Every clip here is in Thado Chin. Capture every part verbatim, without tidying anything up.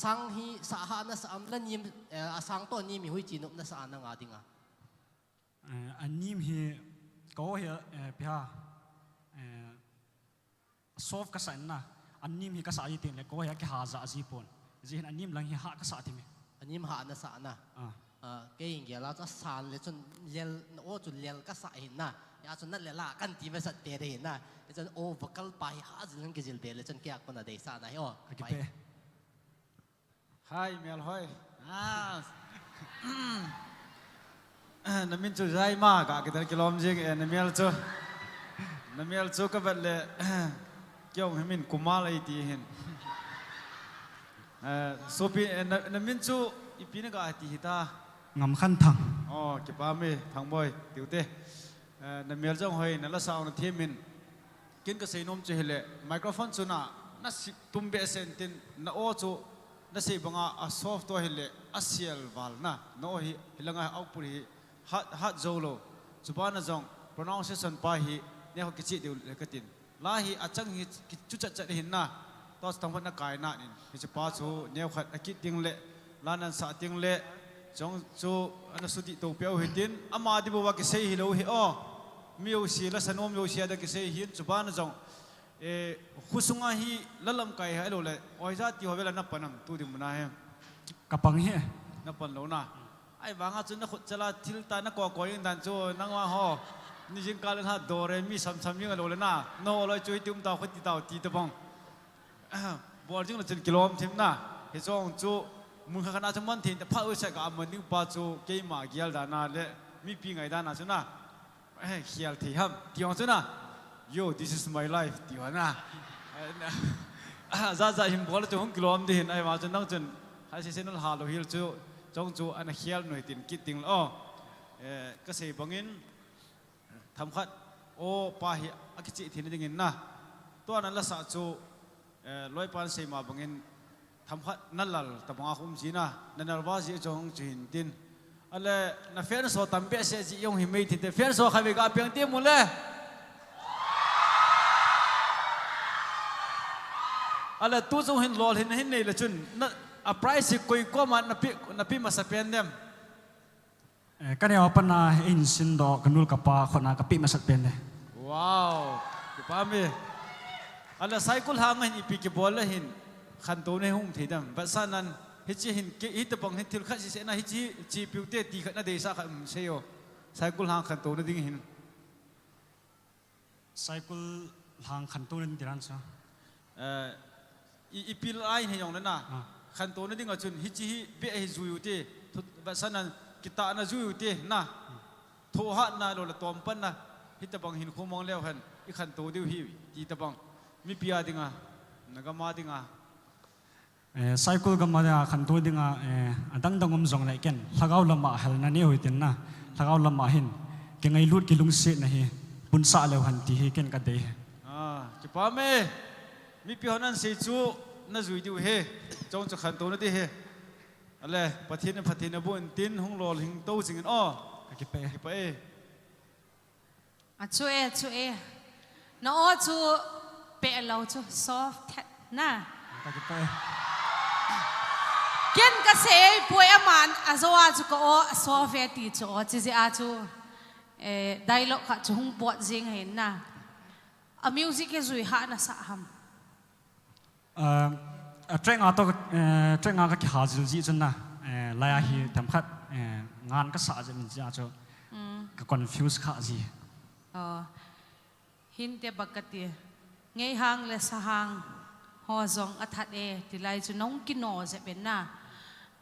Thang hi sah hah nasah am, la nim, eh, asang toh nim hi hoiche nop nasah a nanga dinga? Eh, anim hi, keiho hi, eh, ipi ham, eh, soft kasah in na, anim hi kasah ji teng le, keiho hi akiha jah ji pon. Hijeh hin anim lang hi hah kasah thim e. Anim hah nasah na. Ah. Ah, kei hin gel a chu asan le chun lel, na aw chu lel kasah hin na. Hia chun na lel a kan ti masat te de hin na. Hichun aw vocal pa hi hah jil hin kijil be le chun kei a kona deisah na hi aw. Akipe. Hi, Melhoi. Ah. Na min chu Jaima ka kiti kilom jing e, na mel chu. Na mel chu ka vet le, kei jong hi min Kumar ei ti hin. Eh, sopi, eh, na, na min chu ipi na ka ti hita? Ngamkhanthang. Oh, kipah e, Thangboi, tiu te. Eh, na mel jong hoi, na lasa jong na them in. Ken ka seinom chu hile, microphone chu na, na sip tum behseh in tin, na aw chu, na sei banga a soft to hile, a sel val na, na aw hi, hilanga output hi, hat, hat jou lou. Chuban a jong, pronunciation pa hi, neo kicheh diu le katin. La hi achang hi kichu chat chat hin na. Tua chu thangphat na kai na nin. Hiche pa chu neo khat akit ding le, la nan sah ding le, chong chu ana sudih to peh u hitin, ama ding bou a kisei hilou hi aw. Mi jouse, lasa nom jouse a ding kisei hin, chuban a jong, eh, khosunga hi la lamkai hi ahilou le, oi jati ho vel a na pan am tu ding mun a hi. Ka pang hi. Na pan lou na. Ahivanga chu na khut chala thil tah na koi koi jing dan chu nangma ho. Ni jingkah le na do re mi sam sam jing lou le na. Na ho loi chu hiti um tau khuti tau ti tabang. Bol jing le chun kilom thim na. Hiche jong chu mun khat khat na chu man thei ta pha u se ka man ding pa chu keima gel dan a le mipi ngai dan a chu na. Eh, khial thei ham, ti jong chu na. Yo, this is my life, ti jong na. Eh, na. Ah, ja ja hin bol chu hung kilom ding hin, ahivang chun nang chun, hai se se nal ha lou hil chu, chong chu ana khial noi tin kit ding lo. Eh, ka sei bangin, themkhat, aw pa hi akicheh theina dingin na. Tua na lasa chu, eh, loipan sei ma bangin, themkhat na lal tabang a um jin na, na nal va ji jong chu hin tin. Ale, na fans ho tam behseh ji jong hi mei thei te, fans ho khatvei ga peng ti mu le. Ale, tu jong hin lol hin, hin nei le chun, na, a prize hi koi koma na pe, na pe masa pen dem? Eh, ka neo a pat na, eh, hin sin doh, ka nu le ka pa khut na ka pe masat pen e. Wow, kipah e. Ala Saikul Hang hin ipi kibol le hin khantouna hung thei dem. Vetsahnan, hiche hin, ke, hitabang hin thil khat sese na hiche, hiche piu te ti khat na deisah khat um sei o. Saikul Hang khantouna ding hin. Saikul Hang khantouna ding tiran sa. Eh, i, ipi lai hi jong le na. Ah. Khantouna ding a chun, hiche hi beh hi jui u te, thu, vetsahnan kitahna jui u te, na. Hmm. Thohhatna lou le tompanna, hitabang hin khomang leu hen, i khantou diu hi, ti tabang. Mipi a dinga, na gam a dinga. Eh, Saikul gam a dinga, khantou dinga, eh, adang dang um jong le ken, lhagao lama helna nei u hitin na, lhagao lama hin, kingailut kilungsetna hi, punsah leu hen ti hi ken ka dei. Ah, kipah e, mipi hon ana sei chu, na jui diu hi, chong chu khantouna ding hi. Ale, Pathen in phattheina boh in tin, hung lolhing to jing in, o. Ka kipah e. Kipah e. A chu e, chu e. Na aw chu peh lou chu soft thet na. Ka kipah e. Ken ka sei poi aman a jou a chu ka aw a soft e ti chu aw chi jeh a chu, eh, dialogue khat chu hung bot jing ahin na. A music hi jui hah na sa ham. Ah, a track nga toh, eh, track nga ka kihal jil ji chun na, eh, lai a hi themkhat, eh, ngan ka sa jil ji a chu, mm, ka confuse kha ji. Oh. Hinte bak ka ti. Ngeihang le sahang ho jong a that e, ti lai chu nong kino jep in na.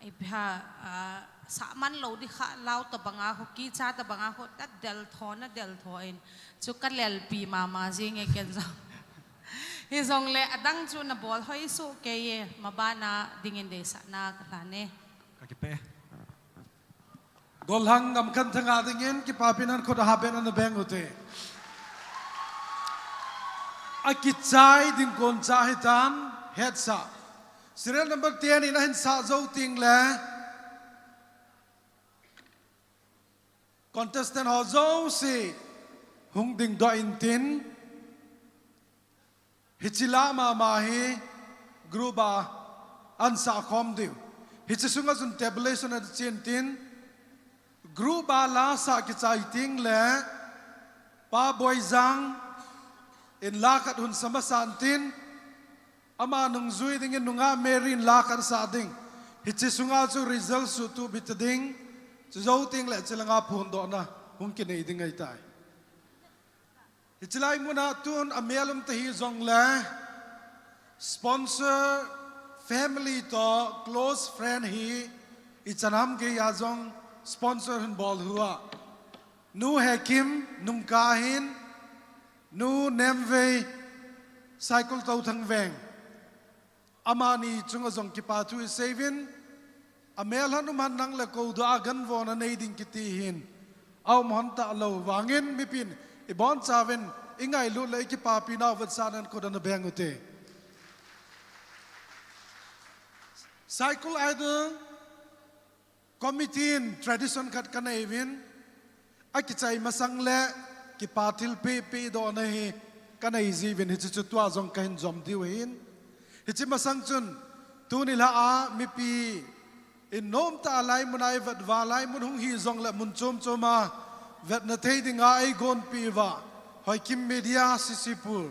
Ipi ham, ah, sah man lou di kha lau tabang a, Kuki cha tabang a, khu ta del tho na del tho in. Chu ka lelpi mama jing e ken jong. Hijongle adang chu na bol hoi soh kei e, maban a dingin deisahna ka lhan e. Ka kipah e. Golhang Gamkhanthang a dingin kipapina khut a ha ben ana beng u te. A kichai ding kon cha hitan, hetsah. Serial number ten in ahin sah jou teng le. Contestant ho jouse hung dingdoh in tin, hiche lah mama hi group a ansah khom diu. Hiche sunga chun tabulation achen tin, group a la sah kichai teng le, Pa Boijang in la khat hun sa masan tin, ama nungjui dingin nungah Mary in la khat sah ding. Hiche sunga chu result suhtup hita ding. Chujou teng le chilanga phondohna hung kinei ding ahitai. Hiche lai muna tun amel um ta hijongle, sponsor family toh close friend hi ichan ham geiya jong sponsor hin bol hua. Nu Hekim Nungka hin, Nu Nemvei Saikul Touthang Veng. Amani chunga jong kipathu iseiuvin, amel han um han nang le kou doh a ganvona nei ding kiti hin aum hon talou vangin mipin ibonchauvin ingailut le ikipapi nau vetsahnan khut ana beng ute. Saikul Idol Committee in tradition khat kanei uvin, akichai masang le kipa thilpeh pehdohna hi kanei jiuvin, hiche chu tua jong kahin jom diu ahin. Hiche masang chun tuni lha a mipi in nomtah a laimun a ivet uva, laimun hung hi jongle mun chom chom a vetna thei dinga eigonpeh uva, Hoikim Media Sisipur,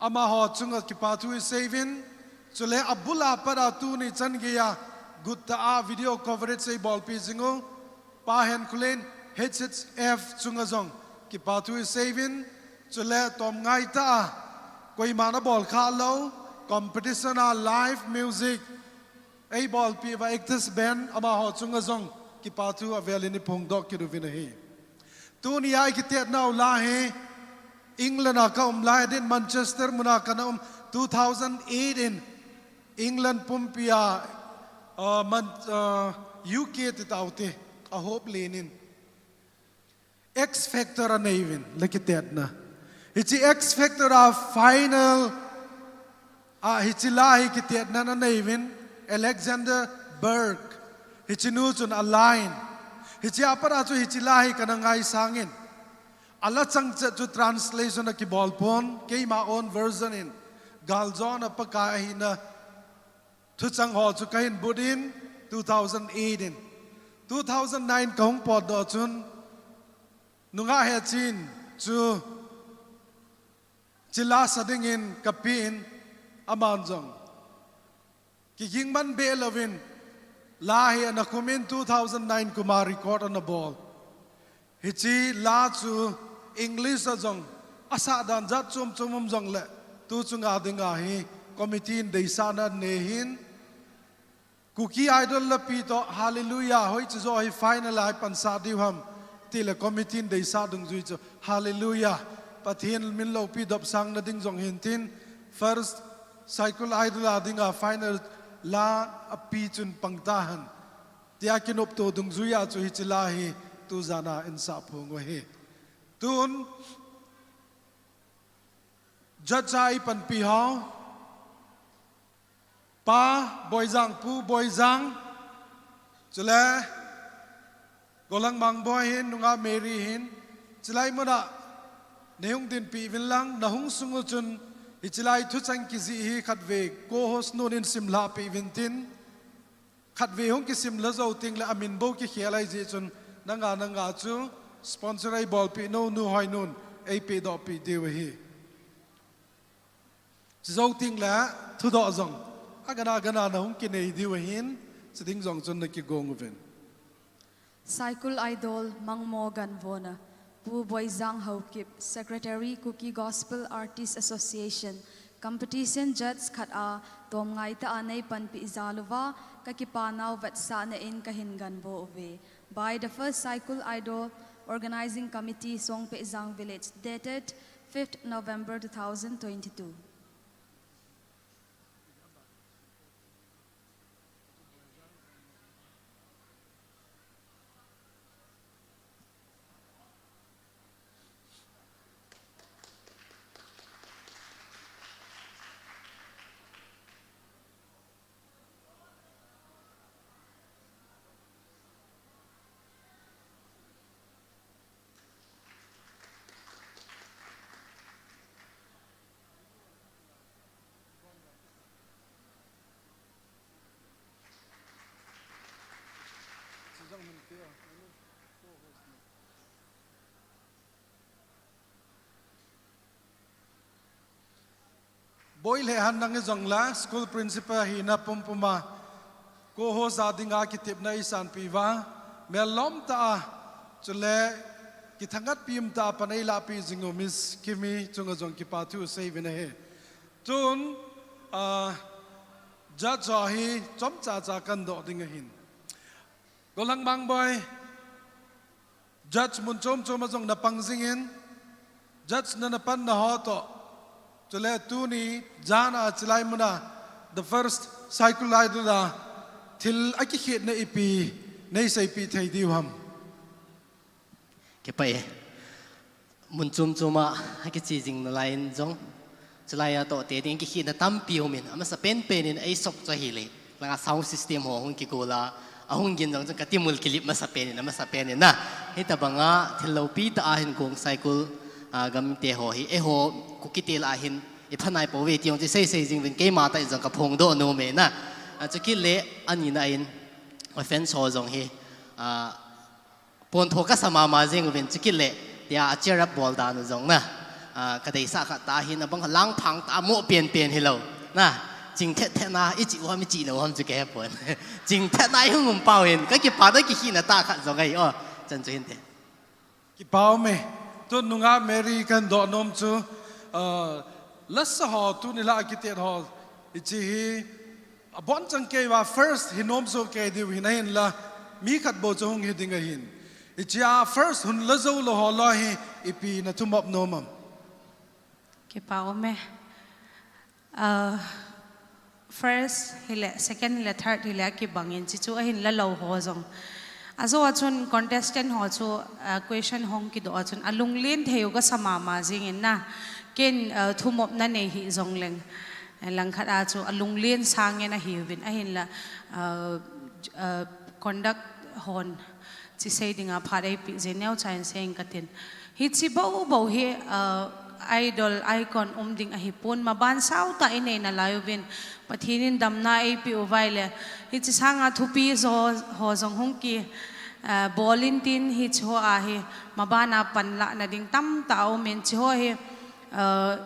amaho chunga kipathu iseiuvin, chule abul a pat a tuni chan geiya guttah a video coverage eibolpi jing u Pa Henkholen, H H F chunga jong kipathu iseiuvin, chule tomngai tah a koiman abol khalou competition a live music eibolpi uva Actors Band, amaho chunga jong kipathu avel in iphongdoh kit uvin ahi. Tunia ikitetnau la hi England a kaum lai din, Manchester muna kana um, two thousand eight in England pumpia, uh, Man-, uh, U K ti taute, ahop lenin X Factor anei uvin, la kitetna. Hiche X Factor a final a hiche la hi kitetna anei uvin, Alexander Berg. Hiche nu chun alan. Hiche a pat a chu hiche la hi kana ngaisangin, ala chang chet chu translation akibol pon, keima own version in, galjona Pakai ahina thuchang ho chu kahin but in, two thousand eight in. Two thousand nine kahung potdoh chun, nungah Hechin chu hiche la sa dingin kapeh in, aman jong kiging man beh louvin la hi ana khum in, two thousand nine kum a record ana bol. Hiche la chu English a jong asah dan jat chom chom um jongle, tu chunga dinga hi committee in deisahna anei hin, Kuki Idol lapi toh Hallelujah, hoiche joh hi final a ipansah diu ham, tile committee in deisah dungjui chu Hallelujah, Pathen min loupi dopsangna ding jong hintin, first Saikul Idol a dinga final la api chun pang tahen, tia kinopto dungjuia chu hiche la hi tujana insah phong u ahi. Tun judge a ipanpi ho, Pa Boijang, Pu Boijang, chule Golang Mangboi hin, nungah Mary hin, chulai muna neihung dinpeh uvin lang, nahung sung u chun hiche lai thucheng kijih hi khatvei co-host nun in simlhah peh uvin tin, khatvei hung kisimlha jou tengle amin bou kikhel ahi jeh chun, nanga nanga chu sponsor eibolpeh nu, Nu Hoinun eipehdohpeh diu ahi. Chujou tengle thudoh jong agana gana nahung kinei diu ahin, chuding jong chun nakigong uvin. Saikul Idol Mangmo Ganvona, Pu Boijang Haokip, Secretary, Kuki Gospel Artists Association, competition judge khat a tomngai tah a neipanpeh jal uva kakipanau vetsahna in kahin ganvo uve. By the first Saikul Idol Organizing Committee, Songpehjang Village, dated fifth November two thousand twenty-two. Boi le han nang jong la school principal hina pumpuma, ko ho ja dinga kitepna eisanpi uva, melom tah a, chule kithangatpi um tah a pan eilapi jing u Miss Kimi chunga jong kipa thu sei uvin ahi. Tun, ah, judge ho hi chomcha cha kadoh ding ahin. Gollhang Mangboi, judge mun chom chom a jong napang jingin, judge na napanna ho toh, chule tuni jan a chilai muna, the first Saikul Idol a thil akikhetna ipi neiseipeh thei diu ham? Kipah e. Mun chom chom a, akiche jing nalai in jong, chulai a toh te ding kikhetna tampi um in, amasa penpen in eisop chu ahile, langa sound system ho hung kigol a, ahung gin jong chun katimul kilip masa pen in, amasa pen in na. Hitabanga thil loupi tah a hin Gong Saikul, ah, gamte ho hi, eiho Kuki te lah a hin ipha nai pouve ti jong chu sei sei jing uvin, keima tah in jong kaphongdoh nom e na. Ah, chukit le anina in, fans ho jong hi, ah, pontho kasa mama jing uvin, chukit le, tia a cheer up bol dan u jong na. Ah, kadeisah khat tah hin, abang langphang tah a mo penpen hilou. Na, chingthet thet na, ichi u ham, ichi lou ham chu kahepon. Chingthet na ihung um pau hin, kakipana kikhetna tah khat jong ahi, o, chan chu hinte. Kipa um e. Tun nungah Mary kadoh nom chu, ah, lasa ho, tuni lah a kitet ho, hiche hi, abonchan kei uva first hi nom soh kei diu hin ahinla, mi khat bou chu hung hi ding ahin. Hichea first hun la jou lou ho lah a hi, ipi nathumop nom am? Kipa um e. Ah, first hile, second hile, third hile, akibang in, chuchu ahin la lou ho jong. Ajou a chun contestant ho chu, ah, question hung kidoh a chun, alunglen thei u kasa mama jing in na. Ken, ah, thumopna nei hih jongleng, eh, langkhat a chu alunglen sang in ahiuvin, ahinla, ah, ah, conduct hon, chu sei dinga phat eipeh jeh in neocha in sei inge katin. Hiche bou bou hi, ah, idol icon um ding ahipon, maban sao tah inei nalai uvin, Pathen in damna eipeh u vaile, hiche sanga thupi jo ho jong hung ki, ah, bol in tin, hiche ho a hi, maban a panlahna ding tamtah aum in, hiche ho hi, ah,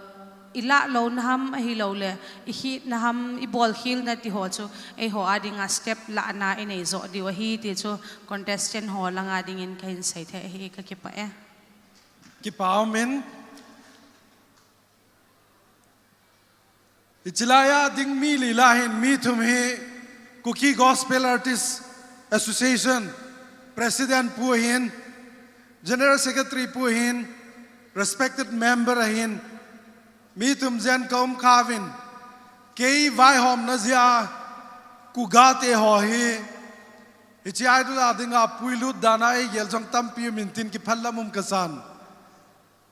ilah louna ham ahilouleh, ikhetna ham, ibolkhelna ti ho chu, eiho a dinga step lahna inei joh diu ahi ti chu, contestant ho langa dingin kahin sei thei ahi, kakipah e. Kipa um in. Hiche lai a ding mi li lah a hin mi thum hi Kuki Gospel Artists Association President pu ahin, General Secretary pu ahin, respected member ahin, mi thum jen kaum kha uvin, kei vaihomna jeh a Kuga te ho hi, hiche idol a dinga puilut dan a eigel jong tampi um in tin kiphalam um kasan.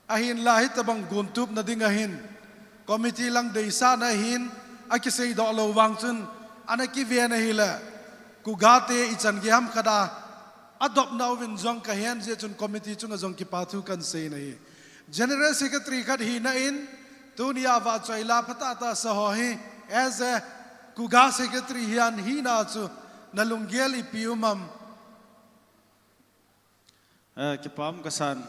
Ahinla hitobang gontupna ding ahin, committee lang deisahna ahin, akiseidoh lou vang chun, ana kiven ahile, Kuga te ichan gei ham khat a, adopna uvin jong kahen jeh chun committee chunga jong kipa thu kahin sei in ahi. General Secretary khat hina in, tunia vahchoi la phatah tah sa ho hi, as a Kuga Secretary hian hina chu, nalunggel ipi um am? Eh, kipa um kasan.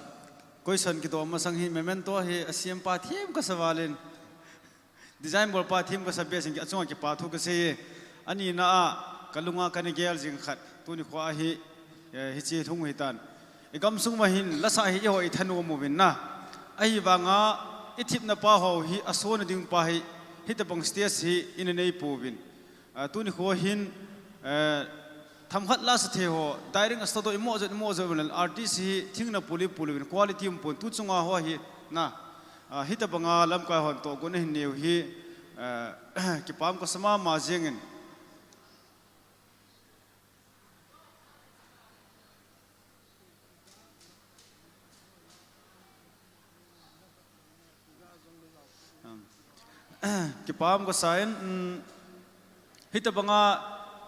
Question kidoh masang hi memento hi asem pa them kasa val in. Design bol pa them kasa beh in achunga kipa thu kasei e. Anina a kalunga kana gel jing khat. Tuni kho a hi, eh, hiche lhung hitan. Igamsung uva hin lasa hi eiho ithanom uvin na. Ahivanga ithepna pa ho hi asona ding pa hi, hitobang stage hi ina neipouvin. Ah, tuni kho hin, eh, themkhat lasa thei ho, daring a studio imo jat, imo jat uvin, artist hi thingna puli puli uvin, quality um pon, tu chunga ho hi, na, ah, hitobanga lamkai hon tohgon ahin neiu hi, eh, kipa um kasa mama jeng in. Um, kipa um kasa in, um, hitobanga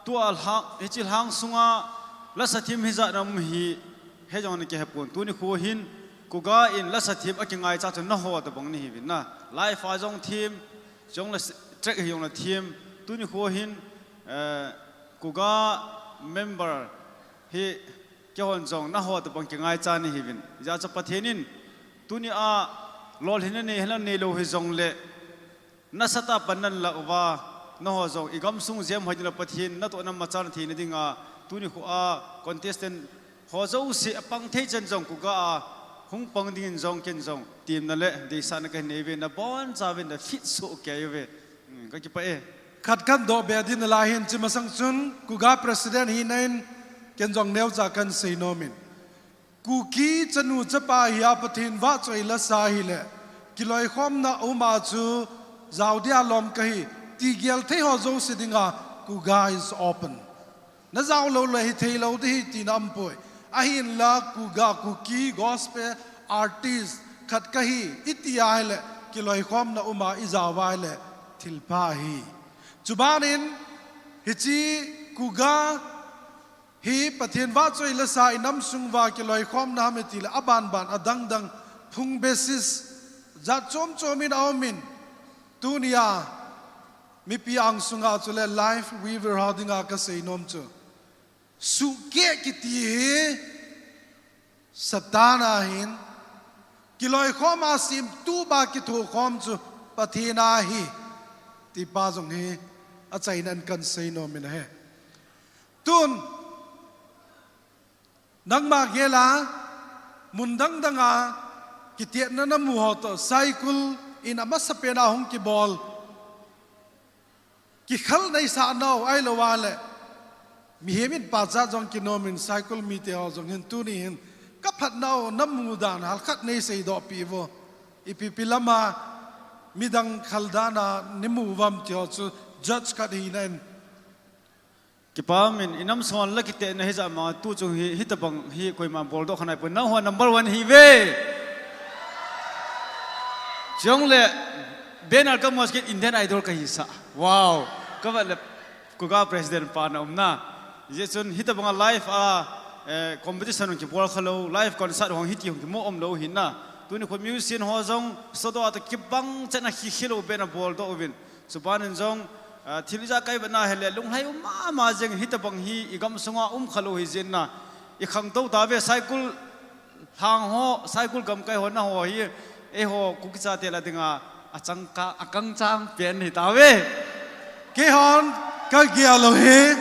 tua lhang, hiche lhang sunga lasa them hijat na um hi, hijong na kihepon. Tuni kho hin, Kuga in lasa them akingaicha chu nangho tobang nahiuvin na. Live a jong them, jong la s-, track hi jong la them. Tuni kho hin, eh, Kuga member hi, Keihon jong naho tobang kingaicha nahiuvin. Ijeh chu Pathen in tunia lolhinna nei henlang neilou hijongle, nasatah a pan nalah uva, naho jong igamsung jemhoi ding le Pathen natohna machal theina dinga, tuni khoa contestant ho jouse apang thei chan jong KUGA a hung pang dingin jong ken jong temna le deisahna kahin neiuve, nabonchauvin nafit soh kei uve. Hmm, kakipah e. Khat kahin dohbe ding nalai hin, hiche masang chun KUGA president hinain ken jong neocha kahin seinomin. Kuki chanu chapa hia Pathen vahchoi lasa hile, kiloikhomna uma chu jao dia lom kahi, ti gel theiho jouse dinga KUGA is open. Najao loule hitheilou ding ahi tina aumpoi. Ahinla KUGA, Kuki gospel artist khat kahi, iti ahile, kiloikhomna uma ijao uva ahile, thilpha ahi. Chubanin, hiche KUGA hi Pathen vahchoi lasa inam sung uva kiloikhomna ham itile, abanban adangdang phung basis jat chom chomin aumin, tunia mipi angsunga chule life viewer ho dinga kaseinom chu, suhkeh kiti hi Satan ahin, kiloikhoma semtupa kithokhom chu Pathen ahi, tipa jong hi achainan kahin seinomin ahi. Tun, nangma gela, mun dangdanga kitetna namuho toh, Saikul in amasapena hung kibol, kikhel neisah nau ahilouva le, mihem in pachat jong kinomin, Saikul miteho jong hin tuni hin kaphatnau namu dan halkhat neiseidohpeh uvo. Ipipi lama midang khel dana neimu uvam tiho chu judge khat hinain. Kipah umin, inam sunga la kitetna hijat ma, tuchung hi, hitobang hi koima boldoh kha naipoi, nangho number one hiuve. Chule, banner kamu kit Indian Idol kahisah. Wow, kavet le, KUGA president pa naumna. Hijeh chun hitobanga live a, eh, competition hung kibol khalou, live concert hung hiti hung kimu umlou hina. Tuni khu musician ho jong studio a toh kibang chetna khikhelou banner boldoh uvin. Chubanin jong, ah, thil ijat kaivetna hile, lunglhai um mama jeng, hitobang hi igamsunga um khalou hijeh in, ikhangtou tauve, Saikul lhang ho, Saikul gamkai ho naho hi, eiho Kuki chate lah dinga, achangkang, akangchang pen hitauve. Keihon kagel u hi,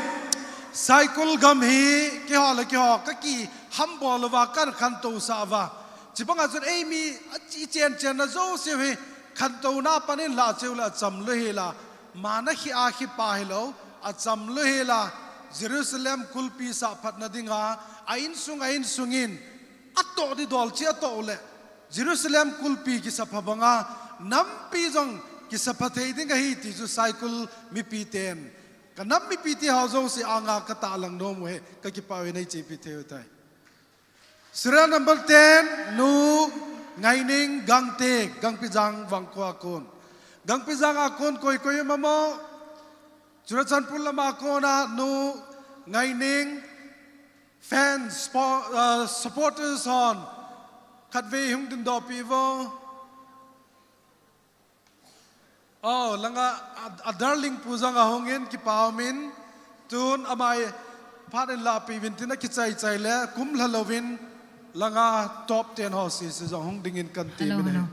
Saikul gam hi, keiho le keiho kakihambol uva, kahin khantousah uva. Chubanga chun eimi, achi chen chenna jouse hi, khantouna panin lah cheu le achamlou hela, mana khi a khipa hilou, achamlou hela, Jerusalem kulpi sahphatna dinga, a insung, a insungin, atoh didol chi atoh le, Jerusalem kulpi kisapha banga, nampi jong kisapha thei ding ahi ti chu Saikul mipiten, kanam mipite ho jouse anga katahlang nom u ahi, kakipah uve, neichepi thei u tai. Serial number ten, Nu Ngaining Gangte, Gangpijang Vangkho a kon. Gangpijang a kon koi koi um am? Churachandpur lama kona Nu Ngaining fans, spo-, uh, supporters hon khatvei hung dindohpeh uvo. Oh, langa, a, a darling pu jong ahungin, kipah umin, tun amai phat in lahpeh uvin tin akichai chai le, kumlha louvin, langa top ten ho sese jong hung dingin kahin temin ahi.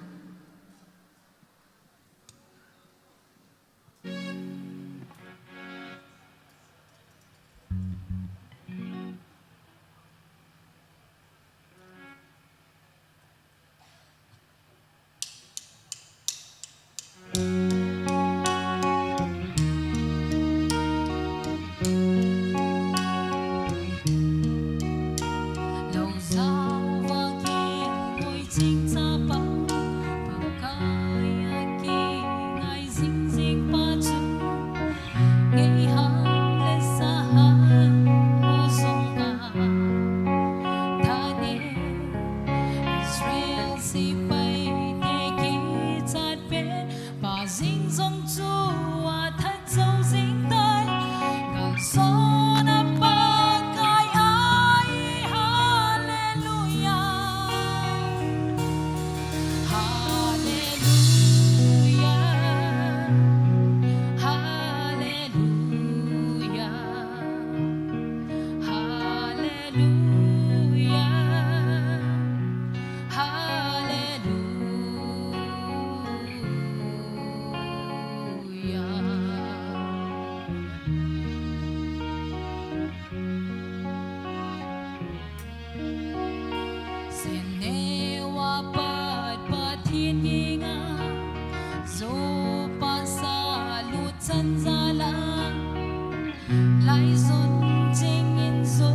Zon jing in zo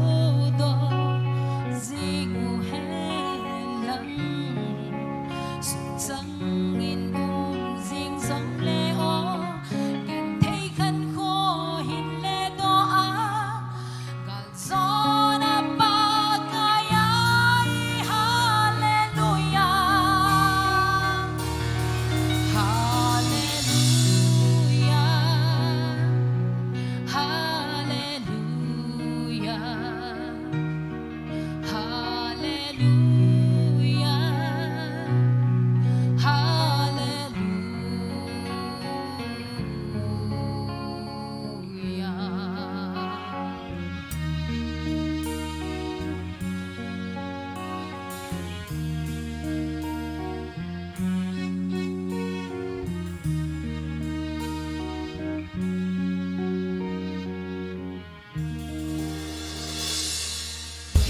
do jing u he lang. Sung chang in um jing zong le o. Ken thei khan kho hin le do a. Gal zon a pa kaya i hallelujah. Hallelujah. Hallelujah. Hallelujah. Hallelujah.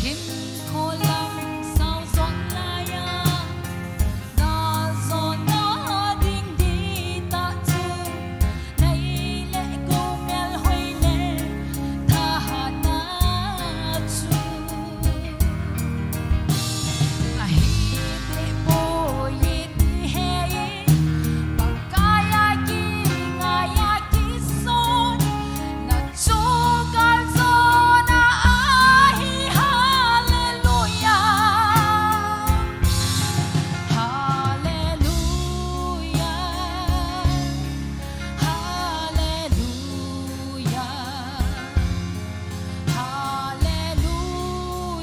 Hin kholam sau zon laiya, da zon na ding di ta chu, nei le ko mel hoi le tha ha na chu. Ahi te po ye ti he, Pakai a ki ngai a ki son, na Chugal zona ahi, hallelujah. Hallelujah. Hallelujah. Hallelujah.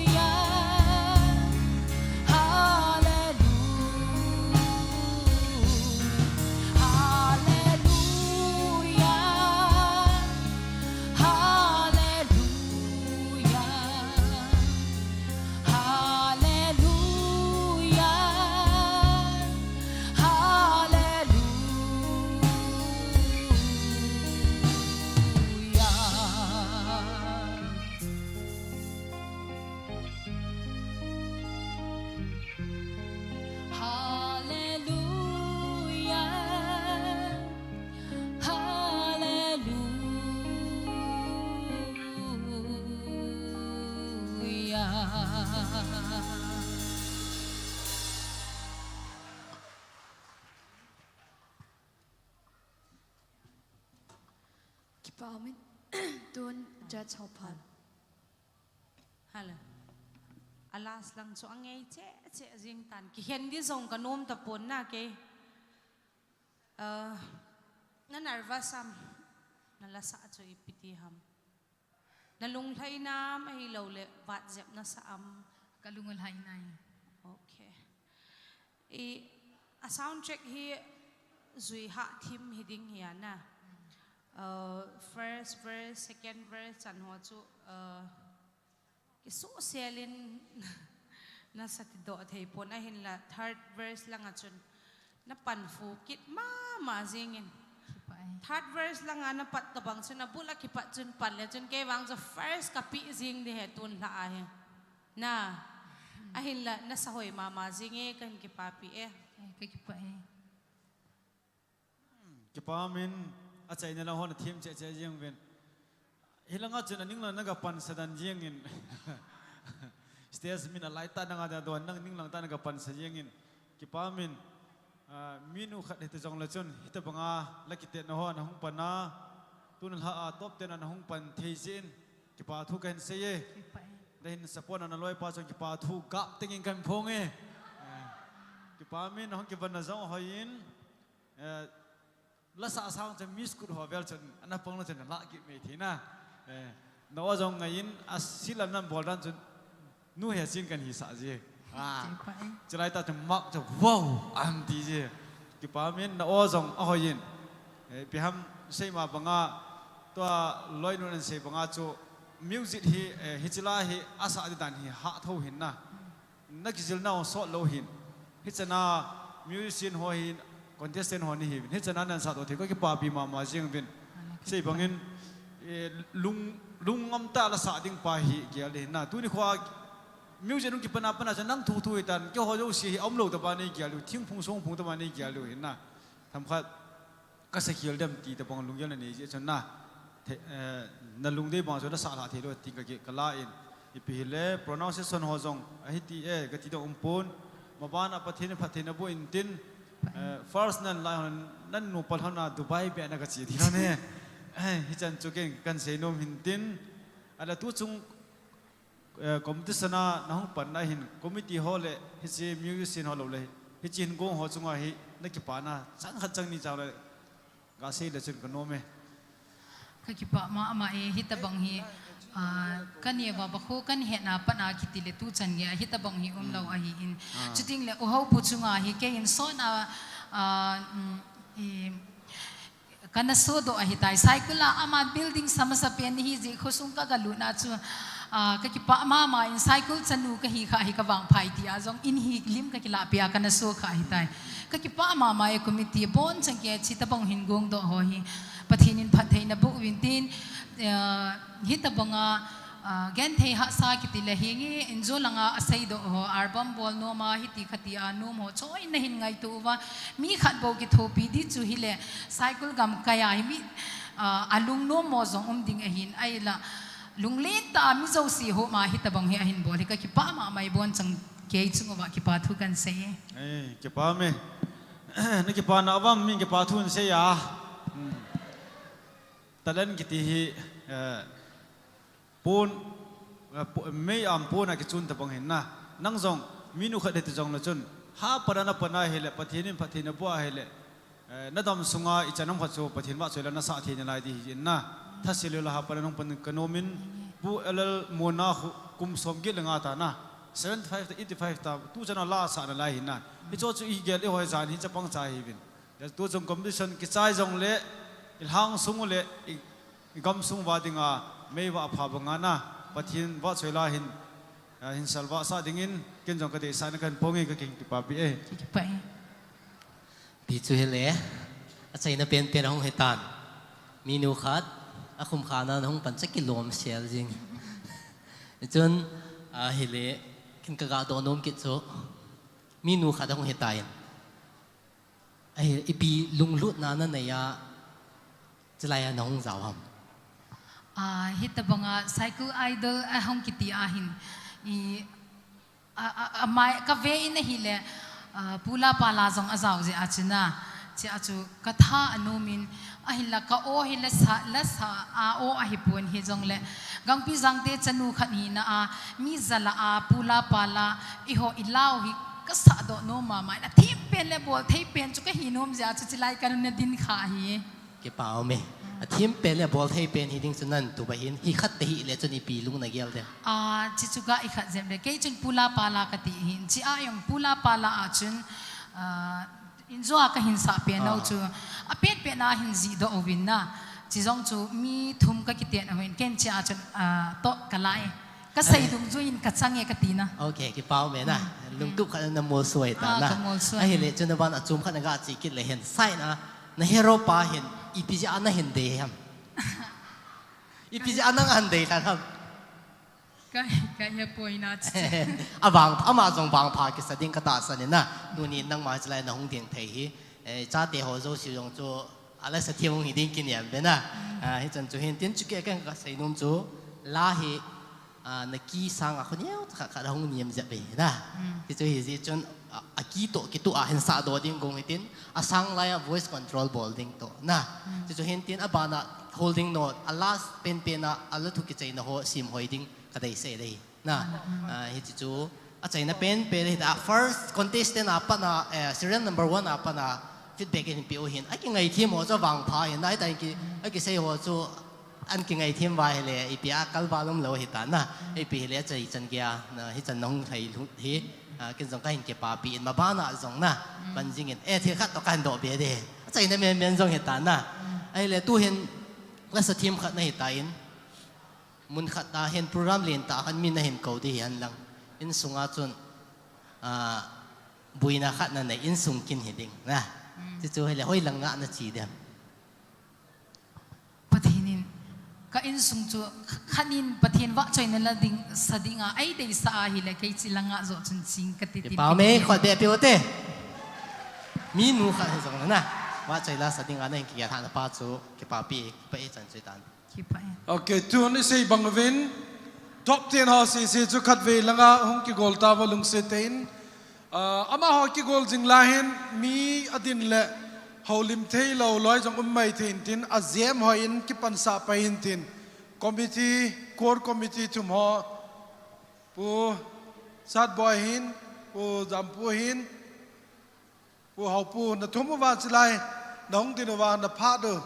Hallelujah. Hallelujah. Hallelujah. Hallelujah. Hallelujah. Hallelujah. Hallelujah. Kipa umin. Tun judge ho phat. Hello. A last lang chu angei cheh cheh jing tan. Kikhen di jong ka nom tapon na kei. Uh, na nervous am? Na la sa chu ipi ti ham? Na lunglhai nam ahilou le vat jep na sa am? Ka lunglhai nai. Okay. I, a sound check hi zui ha thim hi ding hi ana. Uh, first verse, second verse, chan ho chu, uh, kisuh selin na sa ti doh thei pon ahinla third verse langa chun na pan fu kit mama jingin. Kipa e. Third verse langa na pat tabang chun a bul a kipat chun pan le chun kei vang chu first ka pi jing di he tun lha a he. Na. Ahinla na sa hoi mama jing e kan kipa pi e. E, ka kipa e. Kipa min, achaina lang hon a thim cheh cheh jing vin. Hilanga chun a ninglang na ka pan sa dan jingin. Stage min a lai ta nanga da don nang ninglang ta na ka pan sa jingin. Kipa min, ah, minu khat hita jong la chun, hita banga la kitet na hon a hung pan na. Tun lha a top ten a hung pan thei jin. Kipa thu kan sei e. Kipa e. Da hin support na loi pa chun kipa thu gap tengin kan phong e. Eh, kipa min, hung kivan na jong hoi in. Eh, la sa sang chun miss kut ho vel chun, ana pang la chun la kit mai thei na. Eh, na o jong ngai in, a sila nan bol dan chun, nu he sin kan hi sa ji. Ah, chilai ta chun mak chun, wow, am ti ji. Kipa min na o jong a hoi in. Eh, pi ham sei ma banga, tua loi nu nan sei banga chu, music hi, eh, hi chila hi, a sa di dan hi, ha tho hin na. Na kijilna hong sot lou hin. Hichana musician ho hin, contestant ho ni hin. Hichana nan sa to thei ko kipapi mama jing vin. Sei bangin, eh, lung, lung ngam ta la sa ding pa hi kial hin na. Tuni khoa music nung kipana pana cha nang thu thu hi tan. Ke ho jo si hi om lou ta ba ni kial lu. Thing phung song phung ta ba ni kial lu hin na. Tham khat ka sa kial dem ti ta bang lung yal na ni ji chan na. The, eh, na lungdei bang chu na sah lha thei lou ti ka ki, ka la in. Ipi hile pronunciation ho jong ahi ti e, ka ti dong um pon. Maban a Pathen in phattheina boh in tin, eh, first nan lai hon nan nu pal hon a Dubai be na ka chi ti hon e. Eh, hichan chu ken kan sei nom hin tin. Ala tu chung, eh, competition a na hung pan na hin committee ho le hiche musician ho lou le hiche hin gong ho chunga hi na kipana chang khat chang ni chang le ka sei le chun ka nom e. Ka kipah mama e, hitabang hi, ah, ka neo va bakho kan hetna pat a kiti le tu chan gei a hitabang hi um lou ahi in. Ah. Chuting le u ho pu chunga hi kei in son a, ah, um, i, ka na so doh ahi tai. Cycle a ama building sa masa pen hi ji khosung ka ga lut na chu, ah, ka kipah mama in cycle chanu ka hi kha hi ka vangpha e ti a jong in hi lim ka kila pia ka na so kha hi tai. Ka kipah mama e committee bon chang gei a hitabang hin gong doh ho hi. Pathen in phattheina boh uvin tin, eh, hitabang a, ah, genthei hahsa kiti le hi nge injo langa a sei doh ho, album bol nom a hiti khati a nom ho, choi na hin ngaito uva, mi khat bou kithopi di chu hile, cycle gam kai a hi mi, ah, a lungnom mo jong um ding ahin, ahi la, lunglen ta mi jouse ho ma hitabang hi ahin bol hi ka kipah mama e bon chang gei chung uva kipa thu kan sei e. Eh, kipa me. Na kipana avam min kipa thu in sei a. Hmm. Talent kiti hi, eh, pon, eh, po-, mei am pon a kichun tabang hin na. Nang jong, minu khat hiti jong le chun. Ha pana na pana hile, Pathen in phattheina boh a hile. Eh, na dam sunga ichan ham khat chu Pathen vahchoi la na sah thei nalai di hi in na. Thasil le ha pana nong pan ka nom in. Pu L L Mona khu kum som get le nga ta na. Seventy five ta, eighty five ta, tu chan a la sah nalai hin na. Hicho chu i gel i hoi jan hi chapang cha hi vin. Tu chung competition kichai jong le, i lhang sung le, i, i gam sung va dinga, mei va pha banga na, Pathen vahchoi la hin, ah, hin salvah sah dingin, ken jong ka deisah na kan pong e ka king kipapi e. Kipa e. Pi chu hile, achaina penpen ahung hitan. Minu khat, akhum khana hung pan cha kilom sel jing. Chun, ah, hile, ken ka ga doh nom kit chu, minu khat ahung hitan. Ahi, ipi lunglutna na nei a, chulai a na hung jao ham? Ah, hitabang a Cycle Idol a hung kiti a hin, i, a, a, a mai, ka ve in ahile, ah, Pu La Pa La jong a jao jeh a chu na, chea chu ka tha a nom in, ahinla ka aw hi la sa, la sa a aw ahi pon hi jong le, Gangpijang te chanu khat hina a, mi ja la a, Pu La Pa La, i ho i lau hi, ka sah doh nom mama in, a thim pen le bol thei pen chu ka hi nom jeh a chu chulai ka na din kha hi. Kipa um e. A thim pen le bol thei pen hi ding chu nan tup a hin, hi khat te hi le chun ipi lung na gel de. A, chi chu ga i khat jep le. Kei chun Pu La Pa La ka ti hin. Chi a jong Pu La Pa La a chun, a, in jo a ka hin sah pen u chu. A pen pen a hin ji doh uvin na. Chi jong chu mi thum ka kiten a hin. Ken chi a chun, a, toh ka la e. Ka sei dungjuiyin ka chang e ka ti na. Ok, kipa um e na. Lungtup khat na molso ahi ta na. Ka molso ahi. Ahile, chun na ban a chom khat na ga chi kit le hin. Sai na, na hero pa hin, ipi jeh a na hin dei ham? Ipi jeh a nang a hin dei lhan ham? Ka, ka he poi na chi. A vang, ama jong vangpha kisa ding ka tahsan in na. Tuni nangma chulai na hung ding thei hi. Eh, chate ho jouse jong chu, a la sa thim hung hi ding kinem ve na. Ah, hichan chu hin tin chu kei ken ka sei nom chu, la hi, ah, na key sang a khu neo khat khat a hung nem jep ve na. Ti chu hi jeh chun, a, a key toh kitoh a hin sah doh ding gong hi tin, a sang lai a voice control bol ding toh na. Ti chu hin tin a ban a holding note, a last pen pen a, a la thu kichaina ho sim hoi ding ka deisah e. Na, ah, hichi chu, achaina pen pen hi ta, first contestant a pat na, eh, serial number one a pat na, feedback in pe u hin, a kingai thim ho chu vangpha hin, na, hitia ki, a kisei ho chu, an kingai thim va hile, ipi a kal val um lou hi ta na, ipi hile, achai chan gei a, na, hichan na hung lhai lhut hi, ah, ken jong ka hin kipapi in, maban a jong na, pan jing in, eh, thil khat toh ka hin doh be de, achaina men men jong hi ta na, ahile, tu hin, la sa thim khat na hi ta in, Mun khat a hin program len tah khat mi na hin kou di hi hen lang. Insung a chun, ah, buina khat na nei, insung kin hi ding na. Mm. Ti chu hile hoi lang nga na chi dem. Pathen in, ka insung chu khat in Pathen vahchoina la ding, sa ding a, ei deisah a hile kei chi lang nga jo chun ching ka ti tin. Kipa me, khut be pe u te. Mi nu khat hi jong na. Vahchoi la sa ding a na hin kigel hahna pa chu, kipapi, kipa e chan chu tan. Kipa e. Okay, tun isei bang uvin, top ten ho sese chu khatvei langa hung kigol tauva lungset tah in. Ah, amaho kigol jing lai hin mi adin le houlim thei lou loi jong um mai thei in tin, ajem hoi in kipansah pai in tin. Committee, core committee thum ho, Pu Satboi hin, Pu Jampu hin, Pu Haopu, na thum uva chulai, na hung din uva, na phat u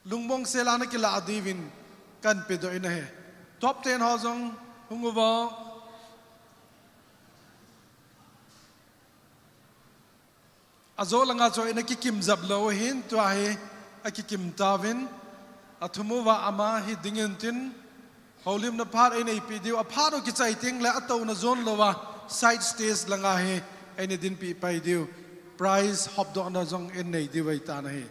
lungmong sela na kilah diuvin kahin pedoh in ahi. Top ten ho jong hung uvo. Ajo langa chu eina kikim jep lou hin, tua hi akikim tauvin, athum uva ama hi ding in tin, houlimna phat eina neipi diu, aphat u kichai teng le atouna jon louva side stage langa hi eina dinpi pai diu, prize hopdohna jong eina nei diu ahitan ahi.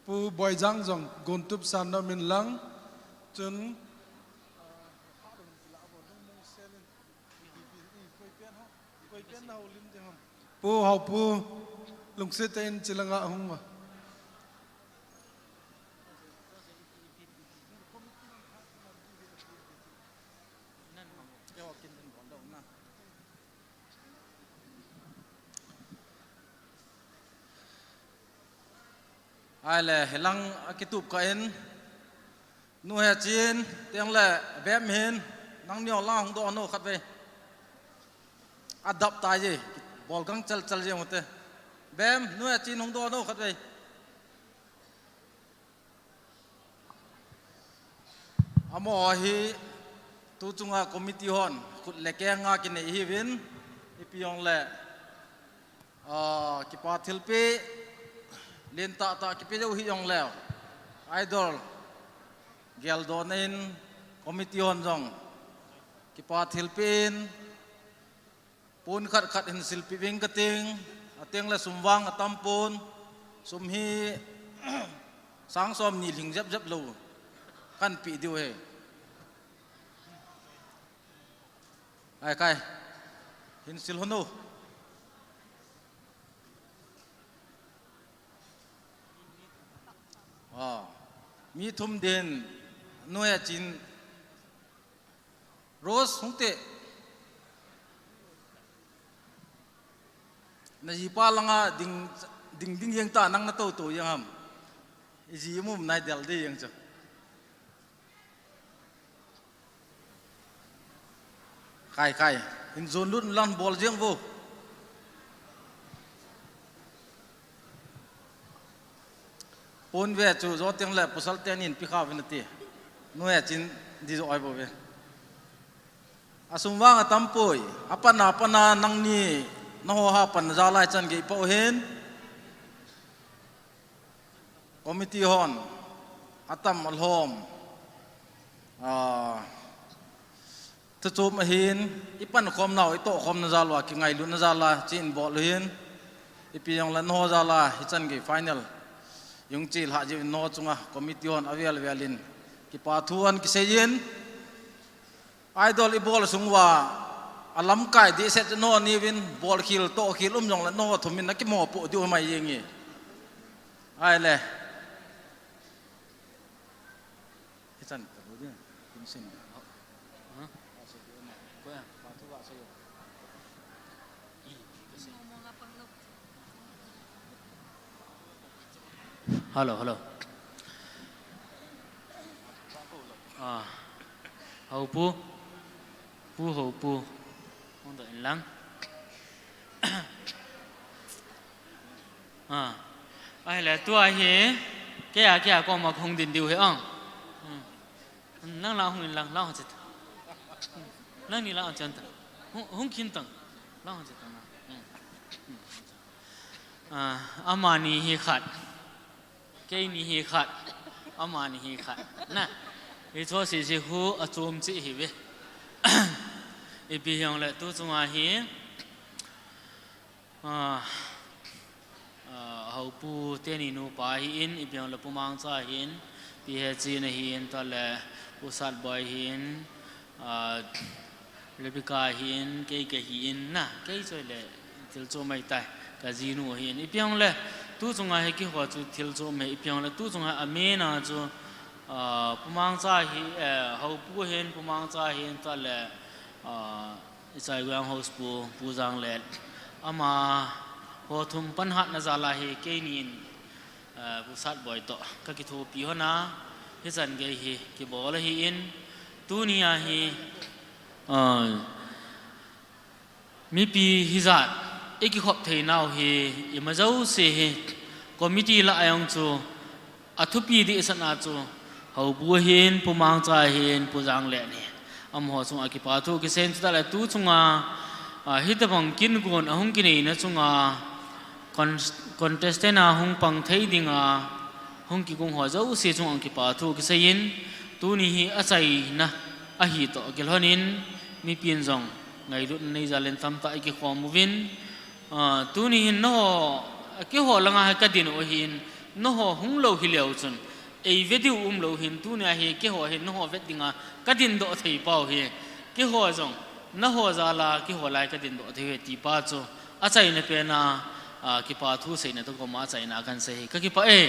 Pu Boijang jong gontup san na min lang, chun Pu Haopu, lungset tah in chulanga hung uva. Ahile, hilang akitup kah in, Nu Hechin, teng le Bem hin, nangni jong lang hung doh un khatvei. Adap tai ji, bol gang chal chal jeng ute. Bem, Nu Hechin hung doh un khatvei. Amaho hi, tu chunga committee hon, khut le keng a kinei ahiuvin, ipi jong le, ah, kipa thilpeh, lentah tah kipe jou hih jong le, idol, geldohna in, committee hon jong, kipa thilpeh in, Pon khat khat hin silpeh veng kating, ateng le sum vang atam pon, sum hi sang som ni lhing jep jep lou, kahin pe diu ahi. Ai kai, hin sil hon o. Ah, mi thum din, Nu Hechin, Rose, hung te. Na jipa langa ding, ding ding jeng ta, nang na tou tou jeng ham. Iji mum nai del de jeng chu. Kai, kai. Hin jon lut lang bol jeng vo. Pon ve chu jo teng le pasal teni in pe kha uvin ati. Nu Hechin di jo ai bou ve. Asum vang atam poi. Apan a pan a nangni naho ha pan jal a hichan gei po hin. Committee hon atam alhom. Ah, Thuchom ahin, ipan khom nau, itoh khomna jal uva, kingailutna jal a, chin bol u hin, ipi jong le naho jal a, hichan gei final. Jung chil ha jiu in naho chunga, committee hon avel vel in, kipa thu ahin kisei in, idol ibol sung uva, alamkai dehset naho niuvin, bol khel, toh khel um jong le naho thum in nakimopoh diu mai jeng e. Ahile. Hichan ka lo ding, kin sin. Ha? Ko ya, pa thu ga sa yo. Hello, hello. Ah, Haopu, Pu Haopu, hung doh in lang. Ah. Ahile, tua hi, kei a, kei a koma hung din diu hi ang. Hmm. Nang la hung in lang, la hung chet. Hmm. Nangni la hung chet ta. Hung, hung khin tang. La hung chet tang na. Hmm. Hmm. Ah, amani hi khat. Keini hi khat. Amani hi khat. Na. Hi chu sese hu achom cheh hi ve. Ipi hijongle tu chunga hi. Ah, ah, Haopu teni nupa ahin, ipi jongle Pu Mangcha ahin, Pi Hechin ahin, tale U Satboi ahin, ah, Rebecca ahin, kei kahin, na, kei choi le thil chom ahitai, ka jinu ahin, ipi jongle, tu chunga hi keiho chu thil chom ahi, ipi jongle, tu chunga a main a chu, Ah, Pu Mangcha hi, eh, Houpu hin, Pu Mangcha hin, chule, ah, Ichaigoyang House Pu, Pu Janglet. Amaho thum panhatna jal a hi keinin, eh, Pu Satboi toh kakithopi hon a, hichan gei hi kibol ahin, tunia hi, ah, mipi hijat ikikhop theinau hi, ima jouse hi, committee lah a jong chu, athupi dehset na chu, Houpu hin, Pu Mangcha hin, Pu Janglet hin. Amaho chunga kipathu kiseiyin, chutah le tu chunga, ah, hitobang kin gon ahung kineina chunga, con-, contestant a hung pang thei dinga, hung kigong ho jouse chunga kipathu kiseiyin, tuni hi achaina ahi toh kilhonin, mipin jong ngailutna nei jal in tamtah ikikhom uvin, ah, tuni hin nangho, keiho langa hi kadin u ahin, nangho hung lou hileu chun, eive diu umlou hin, tunia hi keiho hin nangho vet dinga kadindoh thei pau hi, keiho jong nangho jal a keiho lai kadindoh thei u ahi ti pa chu, achaina pen a, ah, kipathu seina toh koma achaina kahin sei hi, kakipah e.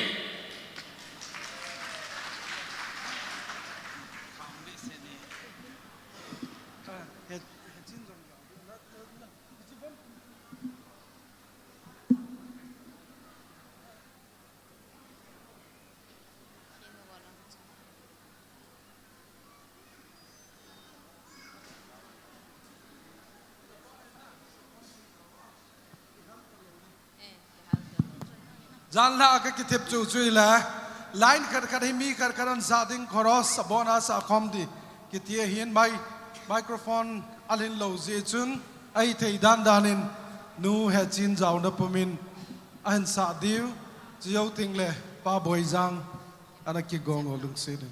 Janlhah a kakitep chu chu ahile, line khat khat hi mi khat khat ahin sah ding, chorus, bonus, akhom ding kiti ahin, mi-, microphone alhin lou jeh chun, ahithei dan dan in, Nu Hechin jaona pumin ahin sah diu, chujou tengle Pa Boijang ana kigong u lungset in.